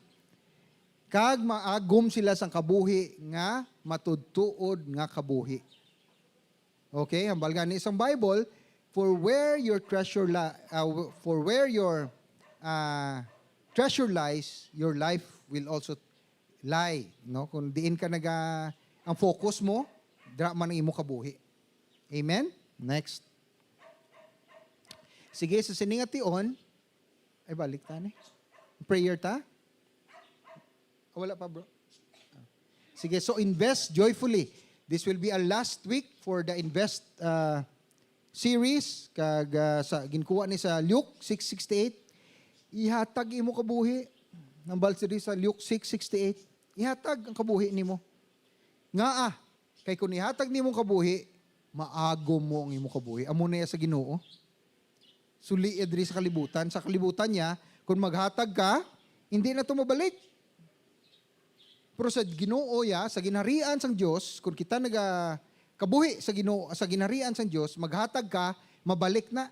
kag maagom sila sang kabuhi nga matudtuod nga kabuhi. Okay, hambal gani sang Bible, "For where your treasure li-, uh, for where your, uh, treasure lies, your life will also lie." No? Kung diin ka naga-, ang focus mo, dira man ang imo kabuhi. Amen? Next. Sige, sa sini nga tion, ay, balik ta ni. Prayer ta? Ah, wala pa, bro. Sige, so invest joyfully. This will be our last week for the invest, uh, series. Kag, uh, sa, ginkuha ni sa Luke six sixty-eight, "Ihatag imo kabuhi." Nambal diri sa Luke six sixty-eight, "Ihatag ang kabuhi nimo." Ngaa? Kay kun ihatag nimo ang kabuhi, maagom mo ang imo kabuhi. Amo na iya sa Ginoo. Suli iya diri sa kalibutan. Sa kalibutan niya, kung maghatag ka, hindi na to mabalik. Pero sa Ginoo ya, sa ginharian sang Dios, kung kita naga-, kabuhi sa Ginoo, sa ginharian sang Dios, maghatag ka, mabalik na.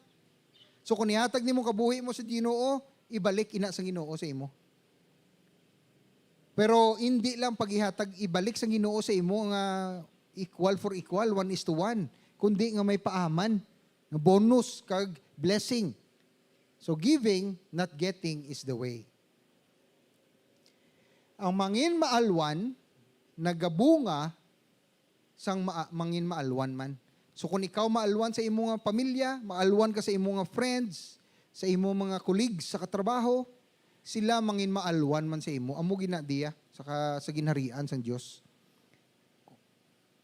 So kung ihatag nimo kabuhi mo sa Ginoo, ibalik ina sa Ginoo sa imo. Pero hindi lang pag-ihatag ibalik sa Ginoo sa imo nga equal for equal, one is to one, kundi nga may paaman, nga bonus kag blessing. So giving, not getting is the way. Ang mangin maalwan nagabunga sang maa-, mangin maalwan man. So kung ikaw maalwan sa imo nga pamilya, maalwan ka sa imo nga friends, sa imo mga colleagues sa katrabaho, sila mangin maalwan man sa imo. Amo gina diya sa, ka, sa ginharian sang Dios.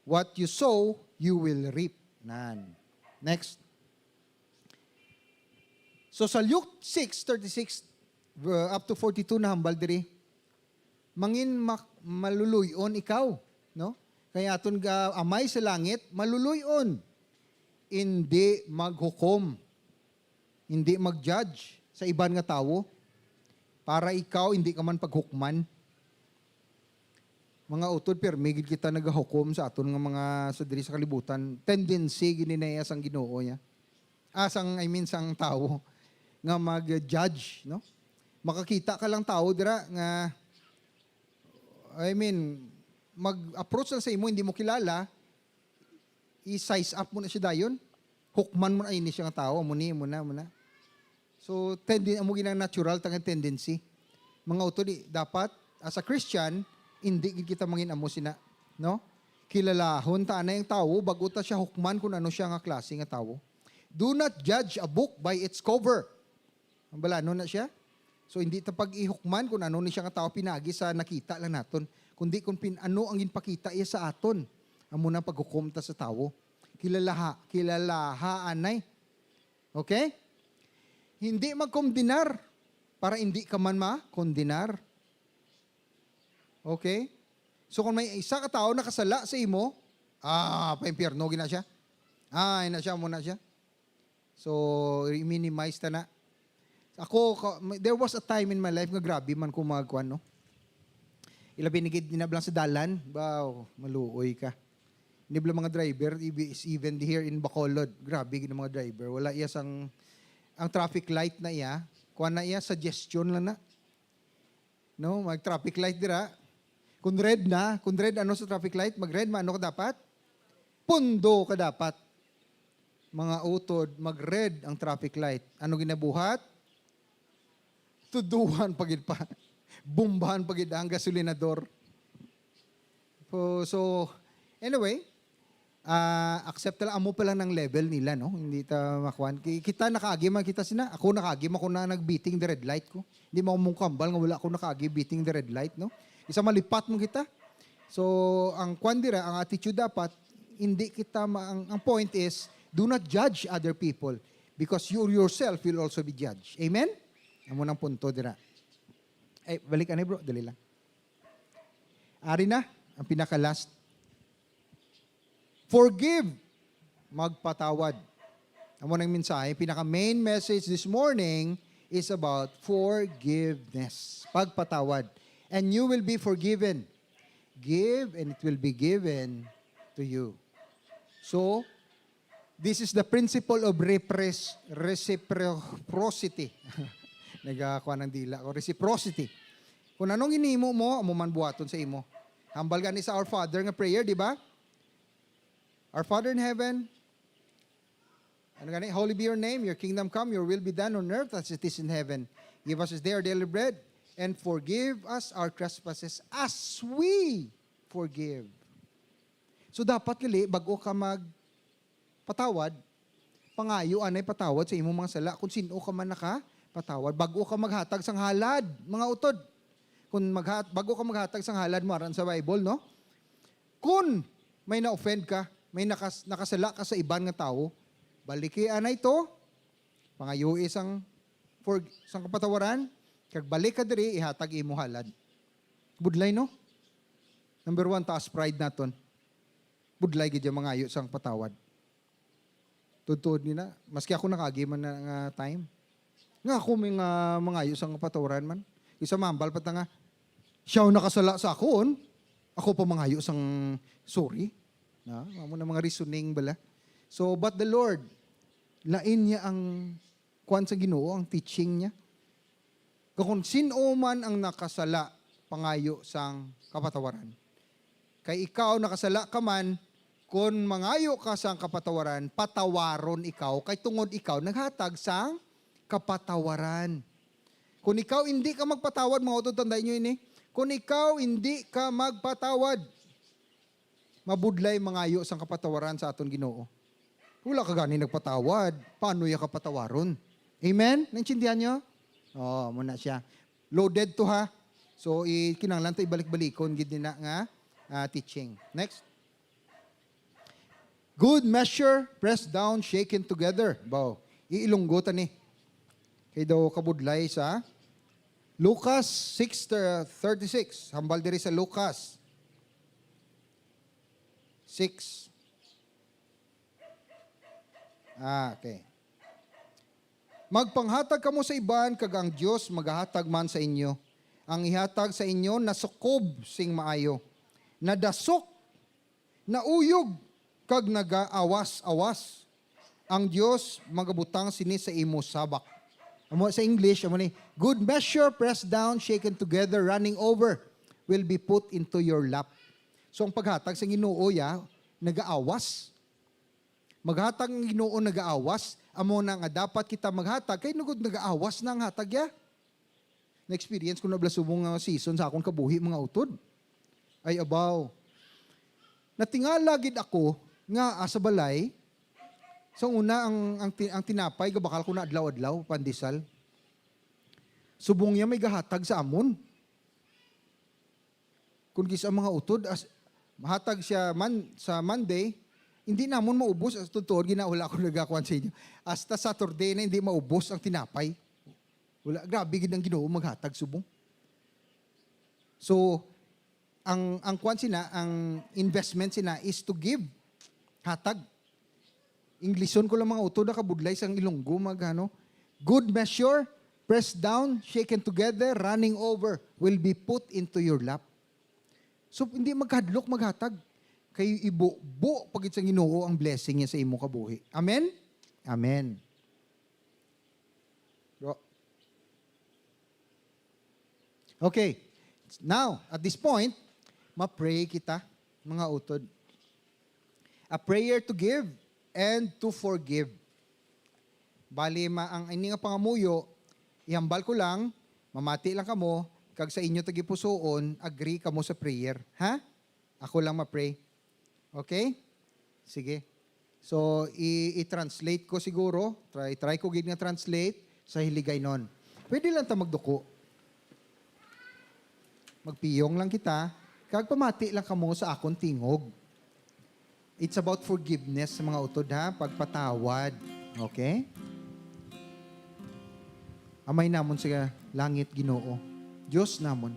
What you sow, you will reap. Nan. Next. So sa Luke six thirty-six, uh, up to forty-two na hambal diri, mangin mak-, maluluy-on ikaw, no? Kay aton ga Amay sa langit, maluluy-on, hindi maghukom, hindi mag-judge sa iban nga tawo, para ikaw hindi ka man paghukman. Mga utod, pirmi gid kita nagahukom sa aton nga mga, sa diri sa kalibutan. Tendency gid ni na iya sang Ginoo niya. Ah, sang, I mean, sang tawo nga mag-judge, no? Makakita ka lang tawo dira nga, I mean, mag-approach lang sa imo, hindi mo kilala, i-size up mo na siya dayon. Hukman mo na, "Ay, ini siya nga tawo, amo ni, amo na, amo na." So, tendi-, amo ginang natural ta nga tendency. Mga utod, i-, dapat, as a Christian, indi gid kita mangin-amo sina, no? Kilalahon ta anay ang tawo bag-o ta siya hukman kung ano siya nga klase nga tawo. Do not judge a book by its cover. Ang balanon na siya. So, hindi ta pag-ihukman kung ano ni siya nga tawo pinagi sa nakita lang naton, kundi kung pin-, ano ang ginpakita iya sa aton. Amo na paghukom ta sa tawo. Kilalaha, kilalaha anay. Okay? Hindi magkondenar para hindi ka man makondenar. Okay? So kung may isa ka tawo nakasala sa imo, ah, pa-impyerno gina siya. Ah, ina siya, muna siya. So, i-minimize ta na. Ako, ka-, may, there was a time in my life nga grabe man ko magkuan, no? Ilabi ni gid, dinablang sa dalan, baw, maluoy ka. Nibla mga driver, ibi-, is even here in Bacolod, grabe gid ang mga driver. Wala iya sang, ang traffic light na iya, kuan na iya, suggestion lang na. No, mag traffic light dira. Kung red na, kung red ano sa traffic light, mag red man, ano ka dapat? Pundo ka dapat. Mga utod, mag red ang traffic light. Ano ginabuhat? Tuduhan pa gid pa. Bombahan pa gid ang gasolinador. So, so, anyway, ah, accept ta lang, amo pa lang ang level nila, no? Hindi ta makuan. Ki-, kita nakaagi man kita sina. Ako nakaagi man ko na nag-beating the red light ko. Hindi mo mong kambal nga wala ako nakaagi beating the red light, no? Isa malipat mo kita. So, ang kwan dira, ang attitude dapat, hindi kita ma-, ang, ang point is, do not judge other people because you yourself will also be judged. Amen? Amo nang punto dira. Ay, balik ani, bro, dali lang. Ari na ang pinaka-last. Forgive. Magpatawad. Amo nang mensahe. Pinaka-main message this morning is about forgiveness. Pagpatawad. And you will be forgiven. Give, and it will be given to you. So, this is the principle of repres-, reciprocity. Nagakuha ng dila ko. Reciprocity. Kung anong inimo mo, amo man buhaton sa imo. Hambal gani sa Our Father nga prayer, di ba? Our Father in heaven, ano gani? Holy be your name, your kingdom come, your will be done on earth as it is in heaven. Give us this day our daily bread, and forgive us our trespasses as we forgive. So dapat gali, bago ka magpatawad, pangayo anay patawad sa imong mga sala kung sino ka man nakapatawad. Bago ka maghatag sang halad, mga utod. Kung maghat-, bago ka maghatag sang halad mo, aran sa Bible, no? Kung may na-offend ka, may nakas-, nakasala ka sa iban nga tawo, baliki anay to, pangayui sang for-, sang kapatawaran, kag balik ka diri, ihatag imo halad. Budlay, no? Number one, taas pride naton. Budlay gid yung mangayo sang patawad. Tuod-tuod ni na, maski ako nakaagi man na nga time. Nga ako may nga mangayo sang kapatawaran man. Isa mambal pa ta nga, siya ang nakasala sa akon, ako pa mangayo sang sorry. Na, amo na mga reasoning bala. So, but the Lord, lain niya ang kuan sa Ginoo, ang teaching niya. Kung sino man ang nakasala pangayo sang kapatawaran. Kay ikaw nakasala ka man, kon mangayo ka sang kapatawaran, patawaron ikaw, kay tungod ikaw naghatag sang kapatawaran. Kon ikaw hindi ka magpatawad, mga utod, tandaan nyo ini, kon ikaw hindi ka magpatawad, mabudlay mangayo sang kapatawaran sa aton Ginoo. Wala ka gani nagpatawad, paano ya ka patawaron? Amen? Naintindihan nyo? Oh, muna siya. Loaded to, ha. So, i kinahanglan ta ibalik-balikon gid na nga, ah, teaching. Next. Good measure, pressed down, shaken together. Baw, iilunggo ta ni. Kay daw kabudlay sa Lucas six thirty-six. Hambal diri sa Lucas six. Ah, okay. Magpanghatag kamo sa iban, kag ang Dios magahatag man sa inyo. Ang ihatag sa inyo nasukob sing maayo, nadasok, nauyog, kag nagaawas-awas. Ang Dios magabutang sini sa imo sabak. Amo sa English, amo ni, "Good measure, pressed down, shaken together, running over, will be put into your lap." So, ang paghatag sa Ginoo, ya, nagaawas. Maghatag ang Ginoo, nagaawas. Amo na nga dapat kita maghatag, kay nugod nagaawas na ang hatag, ya. Na-experience ko na bala subong nga season sa akon kabuhi, mga utod. Ay, abaw. Natingala gid ako nga, ah, sa balay, sa una, ang, ang ti-, ang tinapay, gabakal ko na adlaw-adlaw, pandesal. Subong niya may gahatag sa amon. Kung gis ang mga utod, as, mahatag siya man, sa Monday, hindi namon maubos. As totoo, ginaula ko nagakuan sa inyo. Hasta Saturday na hindi maubos ang tinapay. Wala, grabe gid ang Ginoo maghatag subong. So, ang, ang kuan sina, ang investment sina is to give, hatag. Inglison ko lang, mga utod, nakabudlay sang Ilonggo, mag, ano, "Good measure, pressed down, shaken together, running over, will be put into your lap." So, hindi magkahadlok maghatag. Kay ibubo pa gid sa Ginoo ang blessing niya sa imo kabuhi. Amen? Amen. Bro. Okay. Now, at this point, ma-pray kita, mga utod. A prayer to give and to forgive. Bali, ma-, ang ini nga pangamuyo, ihambal ko lang, mamati lang kamo, kag sa inyo tagipusoon, agree kamo sa prayer. Ha? Ako lang ma-pray. Okay? Sige. So, i-, i-translate ko siguro. Try, try ko gid nga translate sa Hiligaynon. Pwede lang ta magduko. Magpiyong lang kita. Kag pamati lang kamo sa akon tingog. It's about forgiveness, mga utod, ha? Pagpatawad. Okay? Amay namon sa langit, Ginoo, Dios namon,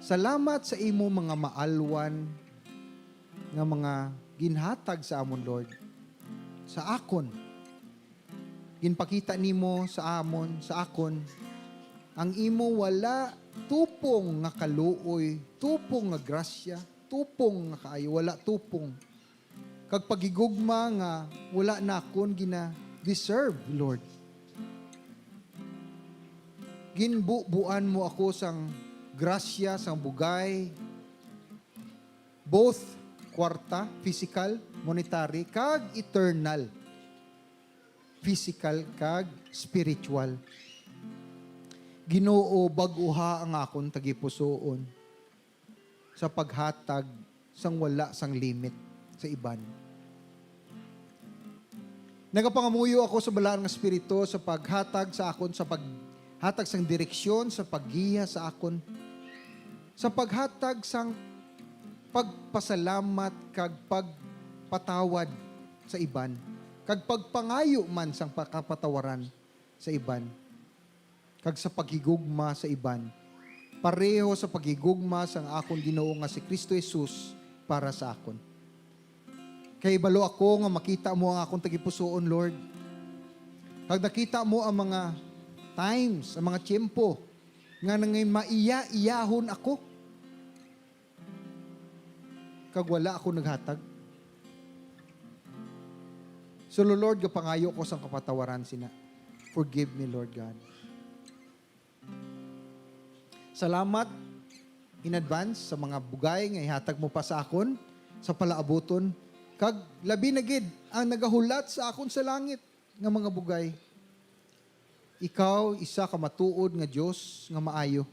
salamat sa imo mga maalwan nga mga ginhatag sa amon, Lord, sa akon. Ginpakita nimo sa amon, sa akon, ang imo wala tupong nga kaluoy, tupong nga grasya, tupong nga kaayo, wala tupong kag paghigugma nga wala nakon gina-deserve, Lord. Ginbubuan mo ako sang grasya, sang bugay, both kwarta, physical, monetary, kag eternal, physical kag spiritual. Ginoo, bag-uha ang akon tagipusoon sa paghatag sang wala sang limit sa iban. Nagapangamuyo ako sa Balaan nga Espiritu sa paghatag sa akon, sa paghatag sang direksyon, sa paggiya sa akon, sa paghatag sang pagpasalamat kag pagpatawad sa iban, kag pagpangayo man sang pakapatawaran sa iban, kag sa paghigugma sa iban, pareho sa paghigugma sang akon Ginoo nga si Cristo Jesus para sa akon. Kay balo ako nga makita mo ang akon tagipusoon, Lord. Kag nakita mo ang mga times, ang mga tiyempo nga nangin maiya-iyahon ako. Kag wala ako naghatag. So, Lord, gapangayo ko sang kapatawaran sina. Forgive me, Lord God. Salamat in advance sa mga bugay nga ihatag mo pa sa akon sa palaabuton, kag labi na gid ang nagahulat sa akon sa langit nga mga bugay. Ikaw isa ka matuod nga Dios nga maayo,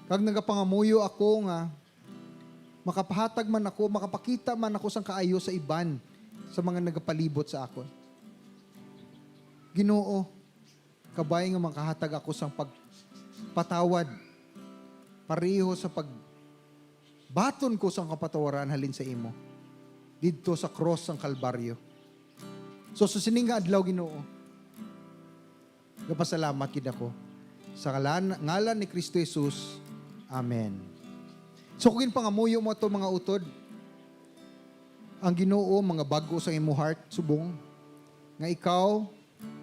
kag nagapangamuyo ako nga makapahatag man ako, makapakita man ako sang kaayo sa iban sa mga nagapalibot sa akon. Ginoo, kabay nga makahatag ako sang pagpatawad pareho sa pagbaton ko sang kapatawaran halin sa imo didto sa krus sang Kalbaryo. So, sa sini nga adlaw, Ginoo, gapasalamat gid ako sa ngalan, ngalan ni Cristo Jesus. Amen. So, kung ginpangamuyo mo ato, mga utod, ang Ginoo, mga bag-o sa imo heart, subong nga ikaw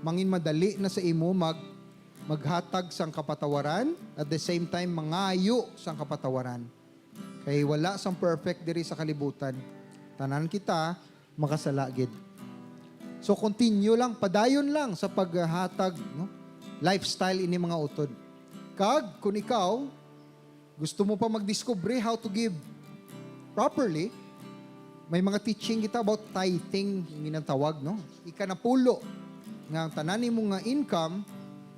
mangin madali na sa imo mag, maghatag sang kapatawaran, at the same time, mangayo sang kapatawaran. Kay wala sang perfect diri sa kalibutan. Tanan kita makasala gid. So, continue lang, padayon lang sa paghatag, no? Lifestyle ini, mga utod. Kag kung ikaw gusto mo pa magdiskubre how to give properly, may mga teaching kita about tithing, yung ginatawag, no? Ikanapulo, nga ang tanan nimo nga income,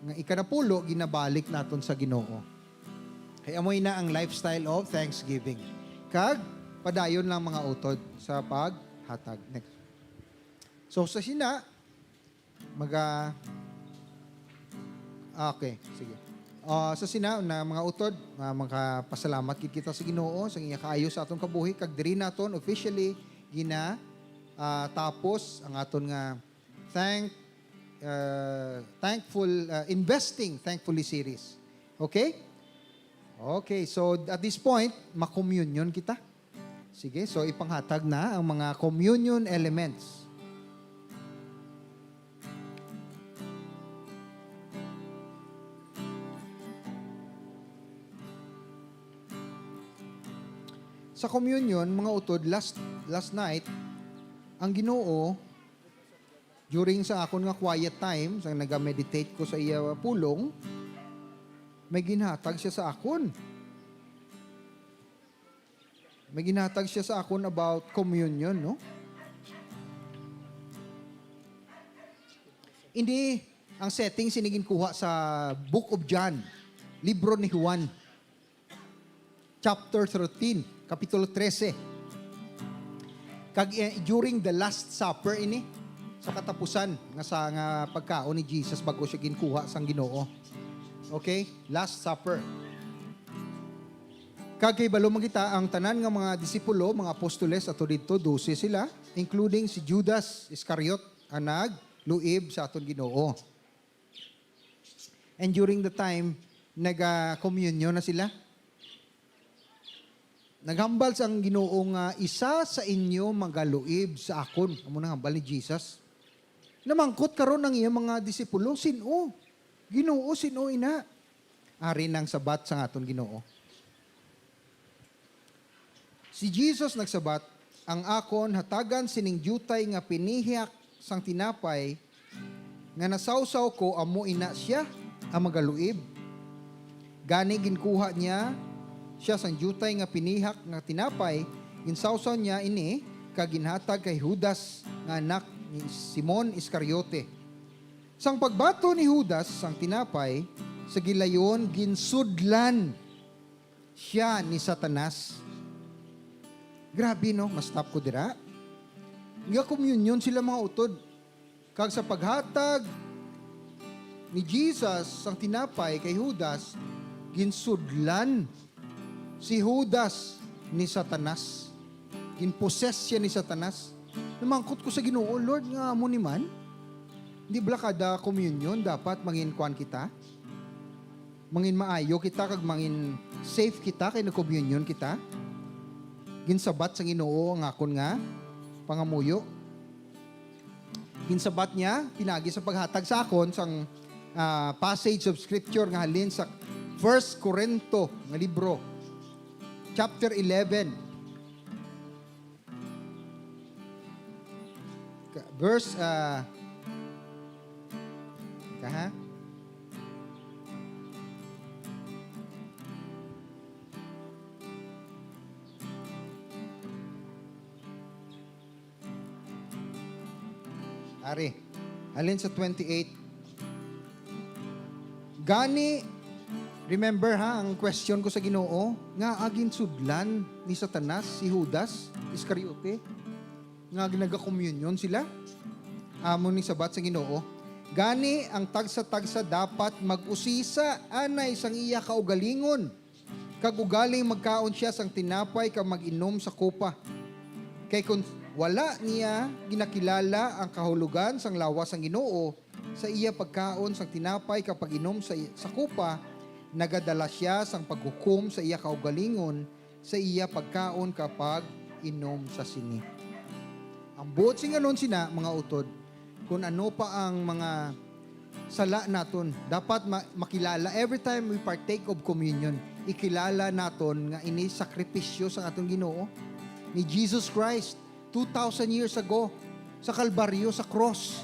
nga ikanapulo, ginabalik naton sa Ginoo. Kay amoy na ang lifestyle of thanksgiving. Kag padayon lang, mga utod, sa paghatag. Next. So, sa sina, maga-, ah, okay, sige. Ah, sa sina na, mga utod, ah, makapasalamat gid kita sa Ginoo sa iya kaayo sa aton kabuhi, kag diri naton officially gina, ah, tapos ang aton nga thank, ah, thankful, ah, investing thankfully series. Okay? Okay, so at this point, makommunion kita. Sige, so ipanghatag na ang mga communion elements. Sa communion, mga utod, last, last night, ang Ginoo, during sa akon nga quiet time, sa naga-meditate ko sa iya pulong, may ginhatag siya sa akon. May ginhatag siya sa akon about communion, no? Hindi, ang setting sini ginkuha sa Book of John, libro ni Juan, chapter thirteen, kapitulo trese. Kag, eh, during the Last Supper ini, sa katapusan nga sa, nga pagkaon ni Jesus bago siya ginkuha sang Ginoo. Okay? Last Supper. Kag kahibalo man kita, ang tanan nga mga disipulo, mga apostoles, ato didto, dose sila, including si Judas Iscariot, ang nagluib sa aton Ginoo. And during the time, naga-communion na sila. Naghambal sang Ginoo nga, "Isa sa inyo magaluib sa akon." Amo nang hambal ni Jesus. Namangkot karon ang iya mga disipulo, "Sin-o? Ginoo, sin-o ina?" Ari nang sabat sang aton Ginoo. Si Jesus nagsabat, "Ang akon hatagan sining diutay nga pinihak sang tinapay nga nasawsaw ko, amo ina sia ang magaluib." Gani ginkuha niya sia sang diutay nga pinihak nga tinapay, ginsawsaw niya ini, kag ginhatag kay Judas nga anak ni Simon Iscariote. Sang pagbaton ni Judas sang tinapay, sa gilayon ginsudlan sia ni Satanas. Grabe, no? Ma-stop ko dira. Nga communion sila, mga utod. Kag sa paghatag ni Jesus sang tinapay kay Judas, ginsudlan si Judas ni Satanas. Ginposes siya ni Satanas. Namangkot ko sa Ginoo, "Lord, nga amo ni man? Di bala kada communion dapat mangin kuan kita? Mangin maayo kita kag mangin safe kita kay nag-communion kita?" Ginsabat sa Ginoo ang akon nga pangamuyo. Ginsabat niya, pinagi sa paghatag sa akon sang, ah, passage of scripture nga halin sa First Corinto nga libro, chapter eleven. Ka-, verse, ah, ka, ha? Ari, halin sa twenty-eight. Gani, remember ha, ang question ko sa Ginoo, nga aginsudlan ni Satanas si Judas Iscariote nga nagakomunyon sila? Amo ni sabat sa Ginoo, "Gani, ang tagsa-tagsa dapat mag-usisa anay sang iya kaugalingon, kag ugaling magkaon sia sang tinapay kag mag-inom sa kupa. Kay kon wala niya ginakilala ang kahulogan sang lawas sang Ginoo sa iya pagkaon sang tinapay kag pag-inom sa, sa kupa, nagadala sia sang paghukom sa iya kaugalingon sa iya pagkaon kag pag-inom sa sini." Ang buot sing anunsi na, mga utod, kung ano pa ang mga sala naton, dapat ma-, makilala. Every time we partake of communion, ikilala naton nga ini sakripisyo sa aton Ginoo, ni Jesus Christ, two thousand years ago, sa Kalbaryo, sa cross.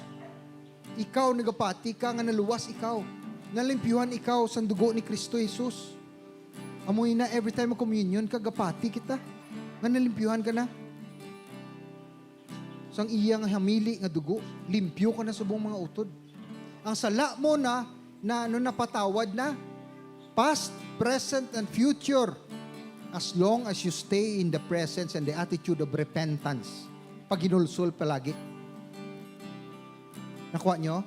Ikaw, nagapati ka nga naluwas ikaw, nalimpyuhan ikaw sang dugo ni Cristo Jesus. Amo ina, every time mag-communion ka, gapati kita nga nalimpyuhan ka na sang iya nga hamili nga dugo, limpyo ka na subong, mga utod. Ang sala mo na, na, ano, napatawad na. Past, present, and future. As long as you stay in the presence and the attitude of repentance. Paghinulsol palagi. Nakuha nyo?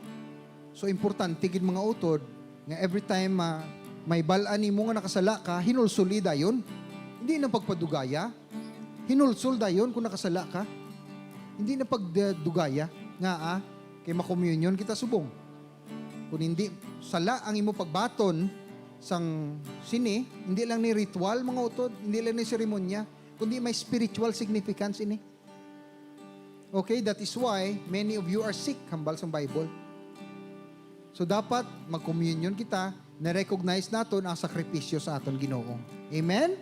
So, importante gid, mga utod, nga every time, ah, may bal-an nimo nga nakasala ka, hinulsoli dayon. Hindi na pagpadugaya. Hinulsol dayon kung nakasala ka. Hindi na pagdugaya nga, ah, kay makomunyon kita subong. Kung hindi sala ang imo pagbaton sang sini, hindi lang ni ritual, mga utod, hindi lang ni seremonya, kundi may spiritual significance ini. Okay, that is why many of you are sick, hambal sang Bible. So, dapat mag-communion kita, na-recognize naton ang sakripisyo sa aton Ginoo. Amen?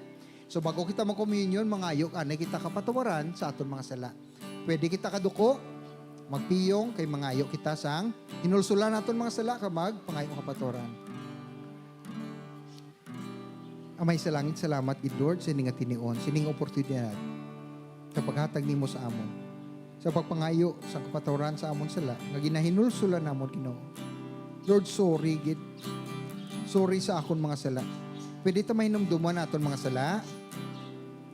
So, bago kita mag-communion, mangayo anay kita kapatawaran sa aton mga sala. Pwede kita kaduko, magpiyong, kay mangayo kita sang hinulsolan naton mga sala kag magpangayo kapatawaran. Amay sa langit, salamat gid, Lord, sa ini nga tinion, sa ini nga oportunidad sa paghatag nimo sa amon, sa pagpangayo sa kapatawaran sa amon sala nga ginahinulsolan namon, Ginoo. Lord, sorry gid. Sorry sa akon mga sala. Pwede ta mahinumduman aton mga sala?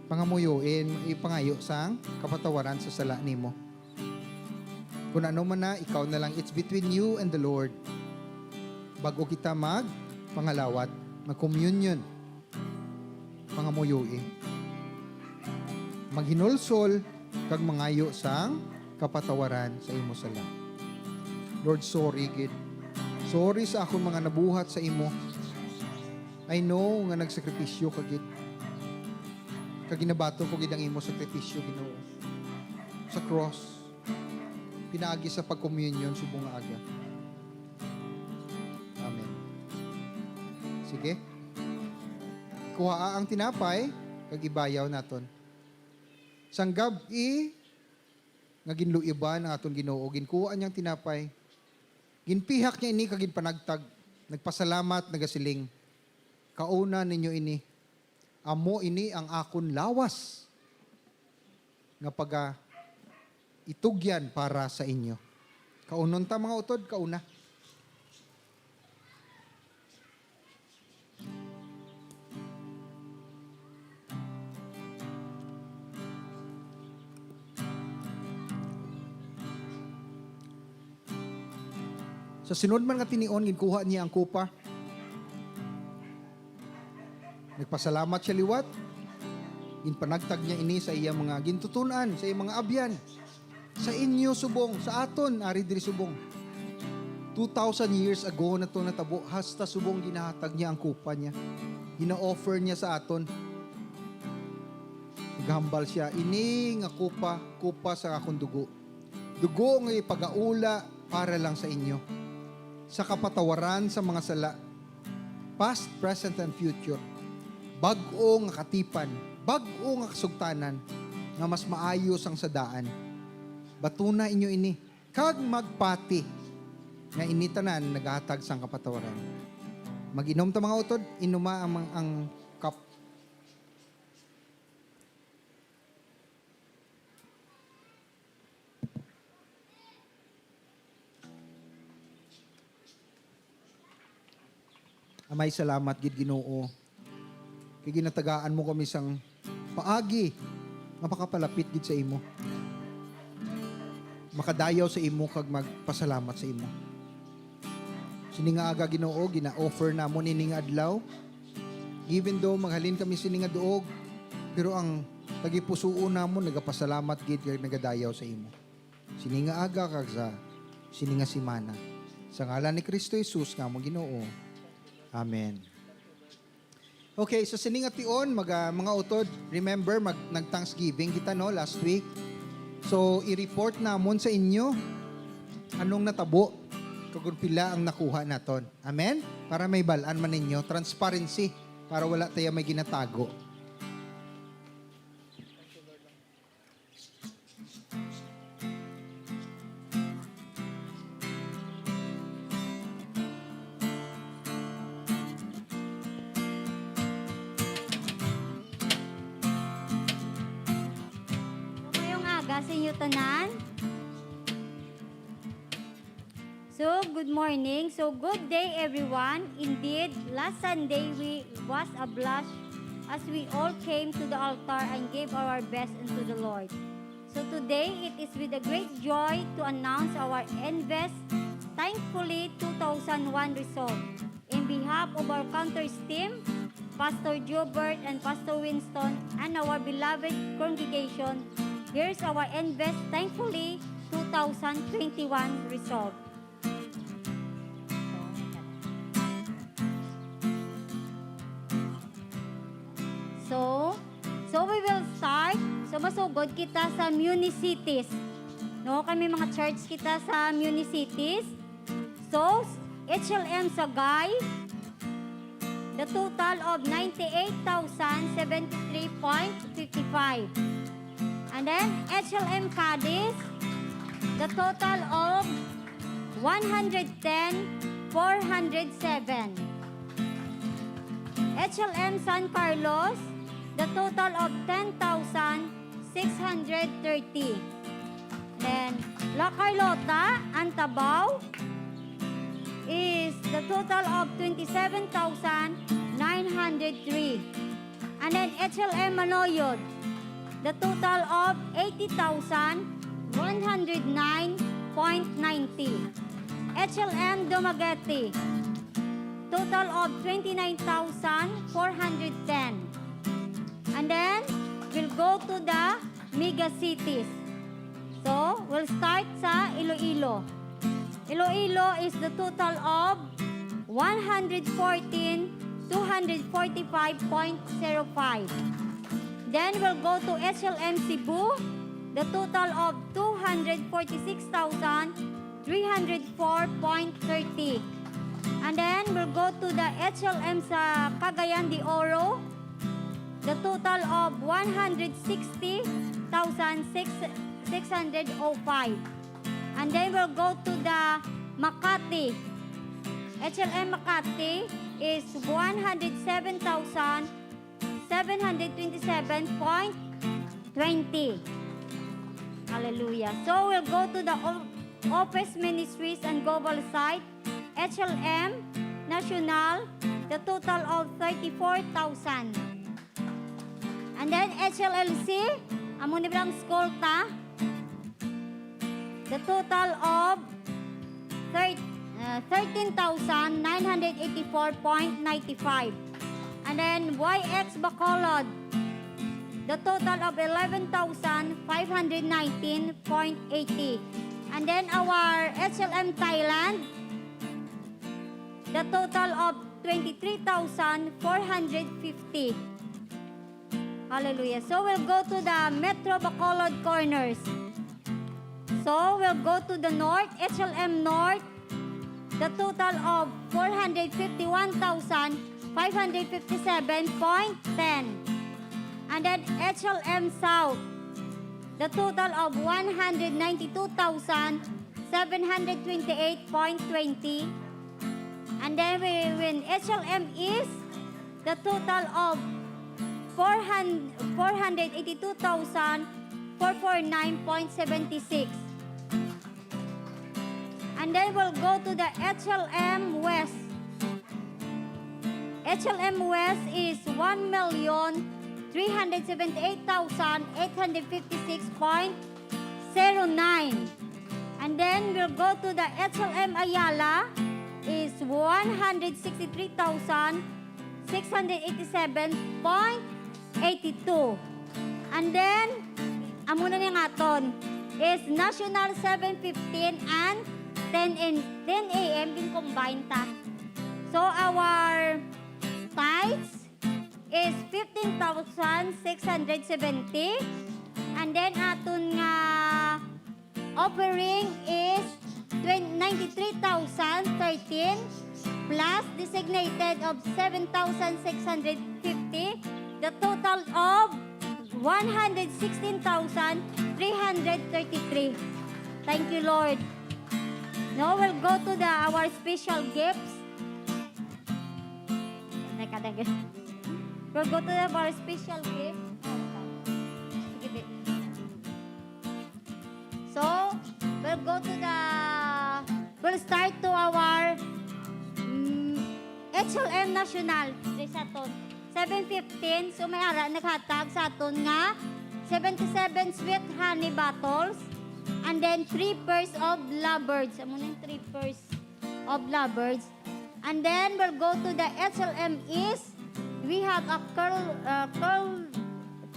Pangamuyoin, ipangayo sang kapatawaran sa sala nimo. Kung ano man na, ikaw na lang. It's between you and the Lord. Bago kita mag pangalawat, mag-communion, pangamuyoi, maghinulsol, kag mangayo sang kapatawaran sa imo sala. Lord, sorry gid. Sorry sa akon mga nabuhat sa imo. I know nga nagsakripisyo ka gid. Kag ginabaton ko gid ang imo sakripisyo, Ginoo, sa cross, pinaagi sa pagkomunyon subong nga aga. Amen. Sige. Kuhaa ang tinapay, kag ibayaw naton. Sang gab-i nga ginluiban ang aton Ginoo, ginkuha niya ang tinapay, ginpihak niya ini kag ginpanagtag, nagpasalamat, nagasiling, "Kauna ninyo ini. Amo ini ang akon lawas nga pagaitugyan para sa inyo." Kaunon ta, mga utod, kauna. Sa sunod man nga tinion, ginkuha niya ang kupa. Nagpasalamat sia liwat. Ginpanagtag niya ini sa iya mga gintuton-an, sa iya mga abyan. Sa inyo subong, sa aton, ari diri subong. Two thousand years ago na to natabo, hasta subong ginahatag niya ang kupa niya. Gina-offer niya sa aton. Naghambal sia, "Ini nga kupa, kupa sa akon dugo. Dugo nga ipagaula para lang sa inyo, sa kapatawaran sa mga sala, past, present, and future. Bag-o nga katipan, bag-o nga kasugtanan, nga mas maayo sang sa daan. Batuna inyo ini, kag magpati nga ini tanan nagahatag sang kapatawaran." Mag-inom ta, mga utod, inuma ang, ang cup. May salamat gid, Ginoo, kay ginatagaan mo kami sang paagi nga makapalapit gid sa imo, makadayaw sa imo kag magpasalamat sa imo. Sini nga aga, Ginoo, gina-offer namon ini nga adlaw. Even though maghalin kami sini nga duog, pero ang tagipusuon namon nagapasalamat gid kag nagadayaw sa imo. Sini nga aga kag sa sini nga semana. Sa ngalan ni Cristo Jesus nga among Ginoo. Amen. Okay, so sini nga tion, mga, mga utod, remember, mag, nag-Thanksgiving kita, no, last week. So, i-report namon sa inyo anong natabo, kag kung pila ang nakuha naton. Amen? Para may balaan man ninyo, transparency, para wala tayo may ginatago. Mayong aga sa inyo tanan. So, good morning. So, good day, everyone. Indeed, last Sunday, we was a blush as we all came to the altar and gave our best unto the Lord. So, today, it is with a great joy to announce our Invest Thankfully two thousand one result. In behalf of our counters team, Pastor Gilbert and Pastor Winston, and our beloved congregation, here's our Invest Thankfully two thousand twenty-one result. So, so we will start. So, masugod kita sa municities. No, kami mga church kita sa municities. So, H L M Sagay, the total of ninety-eight thousand seventy-three point fifty-five. And then, H L M Cadiz, the total of one hundred ten, four hundred seven. H L M San Carlos, the total of ten thousand six hundred thirty. Then, La Carlota, Antabao, is the total of twenty-seven thousand nine hundred three. And then H L M Manoyod, the total of eighty thousand one hundred nine point ninety. H L M Dumaguete, total of twenty-nine thousand four hundred ten. And then, we'll go to the mega cities. So, we'll start sa Iloilo. Iloilo is the total of one hundred fourteen, two hundred forty-five point zero five. Then, we'll go to H L M Cebu, the total of two hundred forty-six thousand three hundred four point thirty. And then, we'll go to the H L M sa Cagayan de Oro, the total of one hundred sixty thousand six hundred oh five. And then, we'll go to the Makati. H L M Makati is one hundred seven thousand seven hundred twenty-seven point twenty. Hallelujah. So, we'll go to the O-, Office Ministries and Global Site, H L M National, the total of thirty-four thousand. And then, H L L C, amo ni bala ang school ta, the total of thir-, uh, thirteen thousand nine hundred eighty-four point ninety-five. And then Y X Bacolod, the total of eleven thousand five hundred nineteen point eighty. And then our H L M Thailand, the total of twenty-three thousand four hundred fifty. Hallelujah. So we'll go to the Metro Bacolod corners. So we'll go to the north, H L M North, the total of four hundred fifty-one thousand five hundred fifty-seven point ten. And then H L M South, the total of one hundred ninety-two thousand seven hundred twenty-eight point twenty. And then we, when H L M East, the total of four hundred, four hundred eighty-two thousand four four nine point seventy-six. And then we'll go to the H L M West. H L M West is one million three hundred seventy-eight thousand eight hundred fifty-six point zero nine. And then we'll go to the H L M Ayala is one hundred sixty-three thousand six hundred eighty-seven point eighty-two. And then, amo na ni ang aton, is National seven fifteen and ten in, ten A M din combined ta. So, our tithes is fifteen thousand six hundred seventy. And then, aton nga offering is twen-, ninety-three thousand thirteen plus designated of seven thousand six hundred fifty, the total of one hundred sixteen thousand three hundred thirty-three. Thank you, Lord. Now we'll go to the, our special gifts. Teka, teka. We'll go to the, our special gift. Sige, babe. So, we'll go to the, we'll start to our, mm, H L M National. Diri sa aton. Seven fifteen. So, may ara naghatag sa aton nga seventy-seven sweet honey bottles. And then, three pairs of lovebirds. Amo na yung three pairs of lovebirds. And then, we'll go to the H L M East. We have a curl, uh, curl,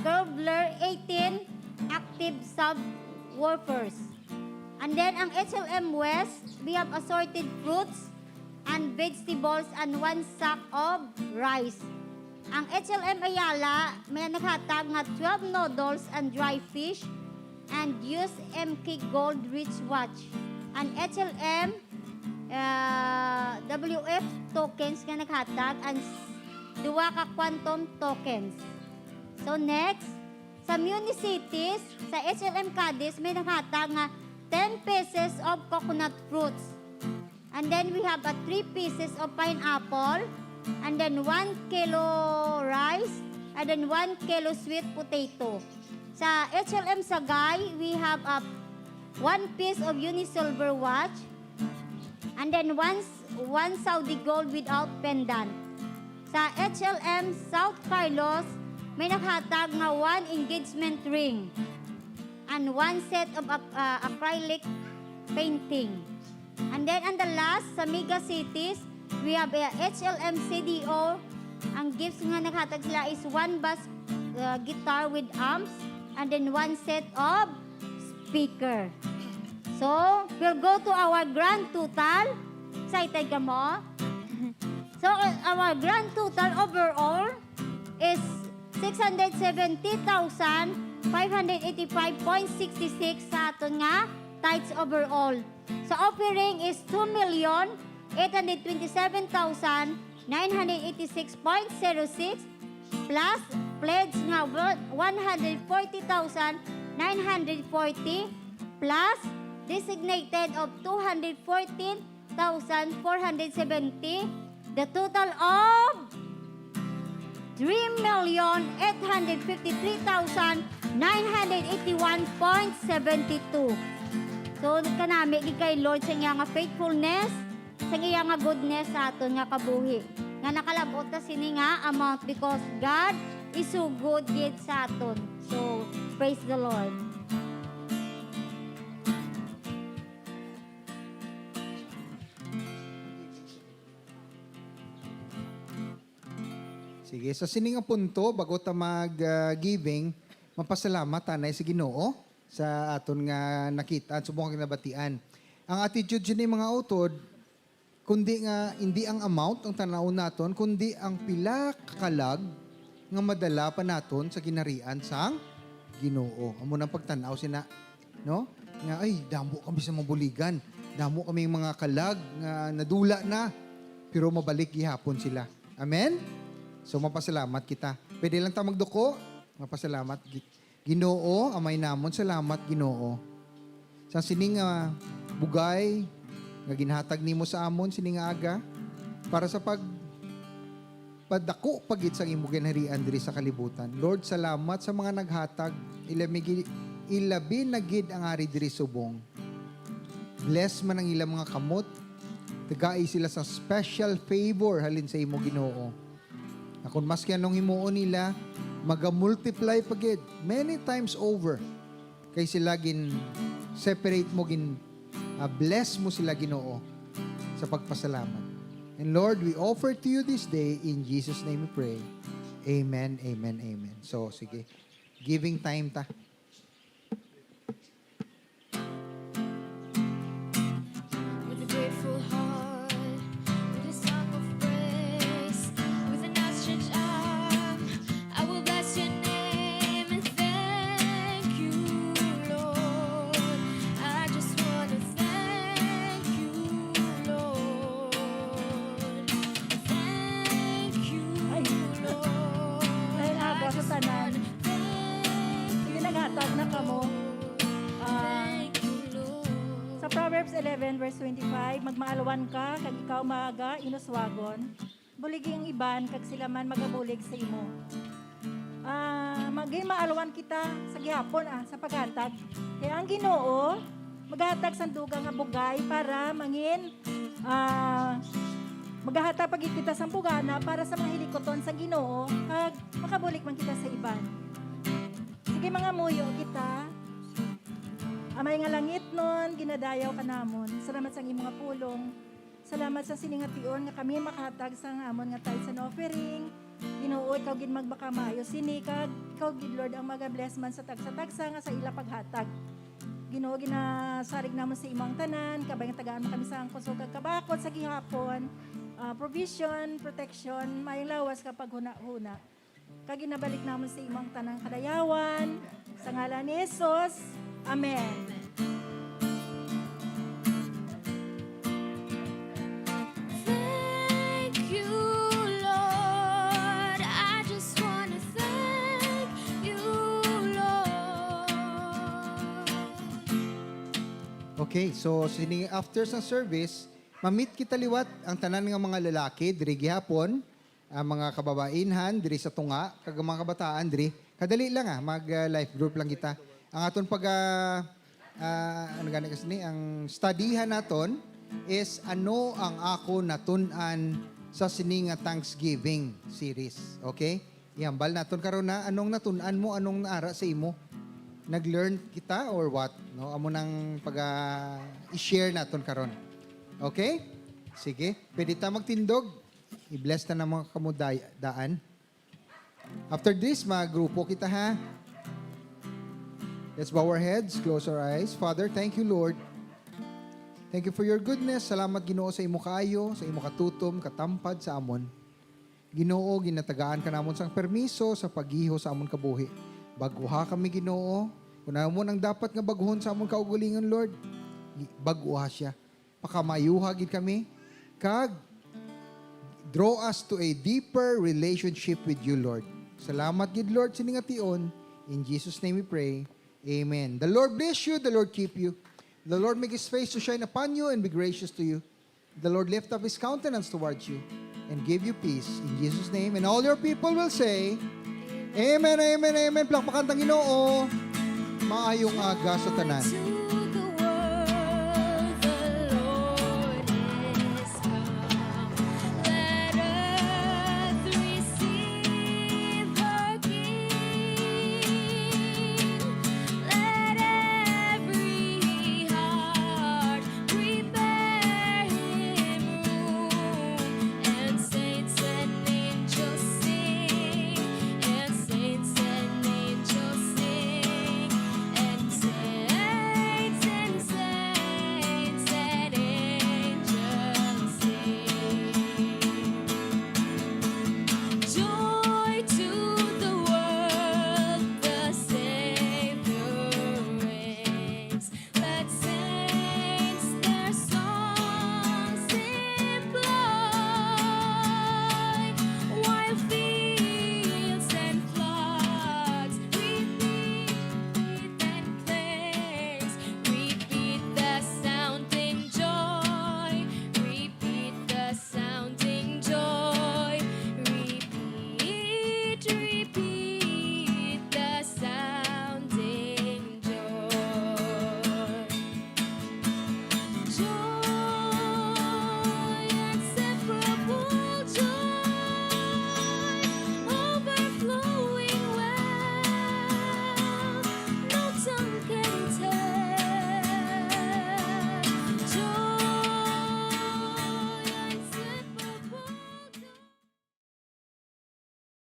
Curvler eighteen active subwoofers. And then, ang H L M West, we have assorted fruits and vegetables and one sack of rice. Ang H L M Ayala, may naghatag nga twelve noodles and dry fish and use M K Gold Rich Watch. Ang H L M, ah, W F tokens nga naghatag and s-, duwa ka quantum tokens. So next, sa Municities, sa H L M Cadiz, may naghatag nga ten pieces of coconut fruits. And then we have a three pieces of pineapple, and then one kilo rice, and then one kilo sweet potato. Sa H L M Sagay, we have a one piece of Unisilver watch, and then one, one Saudi gold without pendant. Sa H L M South Carlos, may naghatag nga one engagement ring and one set of ac-, ah, acrylic painting. And then, ang the last, sa Mega Cities, we have a H L M C D O. Ang gifts nga naghatag sila is one bass, uh, guitar with amps, and then one set of speaker. So, we'll go to our grand total. Excited ka mo? So, uh, our grand total overall is six hundred seventy thousand five hundred eighty-five point six six sa aton nga tithes overall. Sa offering is two million eight hundred twenty-seven thousand nine hundred eighty-six point zero six plus pledge nga one hundred forty thousand nine hundred forty plus designated of two hundred fourteen thousand four hundred seventy, the total of three million eight hundred fifty-three thousand nine hundred eighty-one point seventy two. So, kanami gid kay Lord sa iya nga faithfulness, sa iya nga goodness sa aton nga kabuhi, nga nakalab-ot ta sini nga amount because God is so good gid sa aton. So, praise the Lord. Sige, sa sini nga punto, bago ta mag, ah, giving, mapasalamat anay sa Ginoo sa aton nga nakita, subong nga nabatian. Ang attitude sini, mga utod, kundi nga hindi ang amount ang tan-awon naton, kundi ang pila ka kalag nga madala pa naton sa ginharian sang Ginoo. Amo nang pagtan-aw sina, no? Nga, "Ay, damo kami sa mabuligan. Damo kami mga kalag nga nadula na, pero mabalik gihapon sila." Amen? So, mapasalamat kita. Pwede lang ta magduko. Mapasalamat. Gi-, Ginoo, Amay namon, salamat, Ginoo, sa sini nga bugay nga ginhatag nimo sa amon sini nga aga para sa pag-, padako pa gid sang imo ginharian diri sa kalibutan. Lord, salamat sa mga naghatag. Ilabi gi-, ilabi na gid ang ari diri subong. Bless man ang ilang mga kamot. Tagai sila sa special favor halin sa imo, Ginoo. Na kung maski anong himuon nila, maga-multiply pa gid, many times over. Kay sila gin-separate mo, gin-, ah, bless mo sila, Ginoo, sa pagpasalamat. And Lord, we offer to you this day, in Jesus' name we pray. Amen, amen, amen. So, sige. Giving time ta. With a grateful heart, with a song of praise, with an outstretched arm, I will bless your name and thank you, Lord. I just wanna thank you, Lord. Thank you, Ay. Lord. Ay, aga sa tanan. Sige, naghatag na kamo. Ah, sa Proverbs eleven verse twenty-five, "Magmaalwan ka, kag ikaw maaga inuswagon. Buligi ang iban, kag sila man magabulig sa imo." Ah, magin maalwan kita sa gihapon, ah, sa paghatag. Kay ang Ginoo maghatag sang dugang nga bugay para mangin, ah, maghatag pa gid kita sang bugana para sa mga hilikuton sang Ginoo, kag makabulig man kita sa iban. Sige, mangamuyo kita. Amay nga langitnon, ginadayaw ka namon. Salamat sang imo nga pulong. Salamat sa sini nga tion nga kami makahatag sa amon nga tithes and offering. Ginoo, ikaw gid magmakamaayo sini, kag ikaw gid, Lord, ang magabless man sa tagsa-tagsa nga sa ila paghatag. Ginoo, ginasarig namon sa imo ang tanan, kabay nga tagaan mo kami sa ang kusog kag kabakod sa gihapon, ah, provision, protection, mayong lawas kag paghunahuna. Kag ginabalik namon sa imo ang tanang kadayawan, sa ngalan ni Jesus. Amen. Thank you, Lord. I just wanna thank you, Lord. Okay, so sini after sa service, ma-meet kita liwat ang tanan nga mga lalaki diri gihapon, ang mga kababainhan diri sa tunga, kag ang mga kabataan diri. Kadali lang, ah, mag, ah, life group lang kita. Ang aton pag, ah, ah, ano gani kasi ni, ang studyhan naton is ano ang ako natun-an sa sini nga Thanksgiving series. Okay? Ihambal naton karon na anong natun-an mo, anong naara sa imo. Nag-learn kita or what? No, amo nang pag, ah, i-share naton karon. Okay? Sige, pwede ta magtindog. I-bless ta na mga kamo day-, daan. After this, magrupo kita, ha? Let's bow our heads, close our eyes. Father, thank you, Lord. Thank you for your goodness. Salamat, Ginoo, sa imo kaayo, sa imo katutom, katampad sa amon. Ginoo, ginatagaan ka namon sang permiso sa paggiho sa amon kabuhi. Bag-uha kami, Ginoo. Kung ano man ang dapat nga bag-uhon sa amon kaugalingon, Lord, gi-, bag-uha siya. Pakamayuha gid kami, kag draw us to a deeper relationship with you, Lord. Salamat gid, Lord, sini nga tion. In Jesus' name we pray. Amen. The Lord bless you, the Lord keep you. The Lord make his face to shine upon you and be gracious to you. The Lord lift up his countenance towards you and give you peace. In Jesus' name, and all your people will say, Amen, amen, amen. Plakpakan tang Ginoo. Maayong aga sa tanan.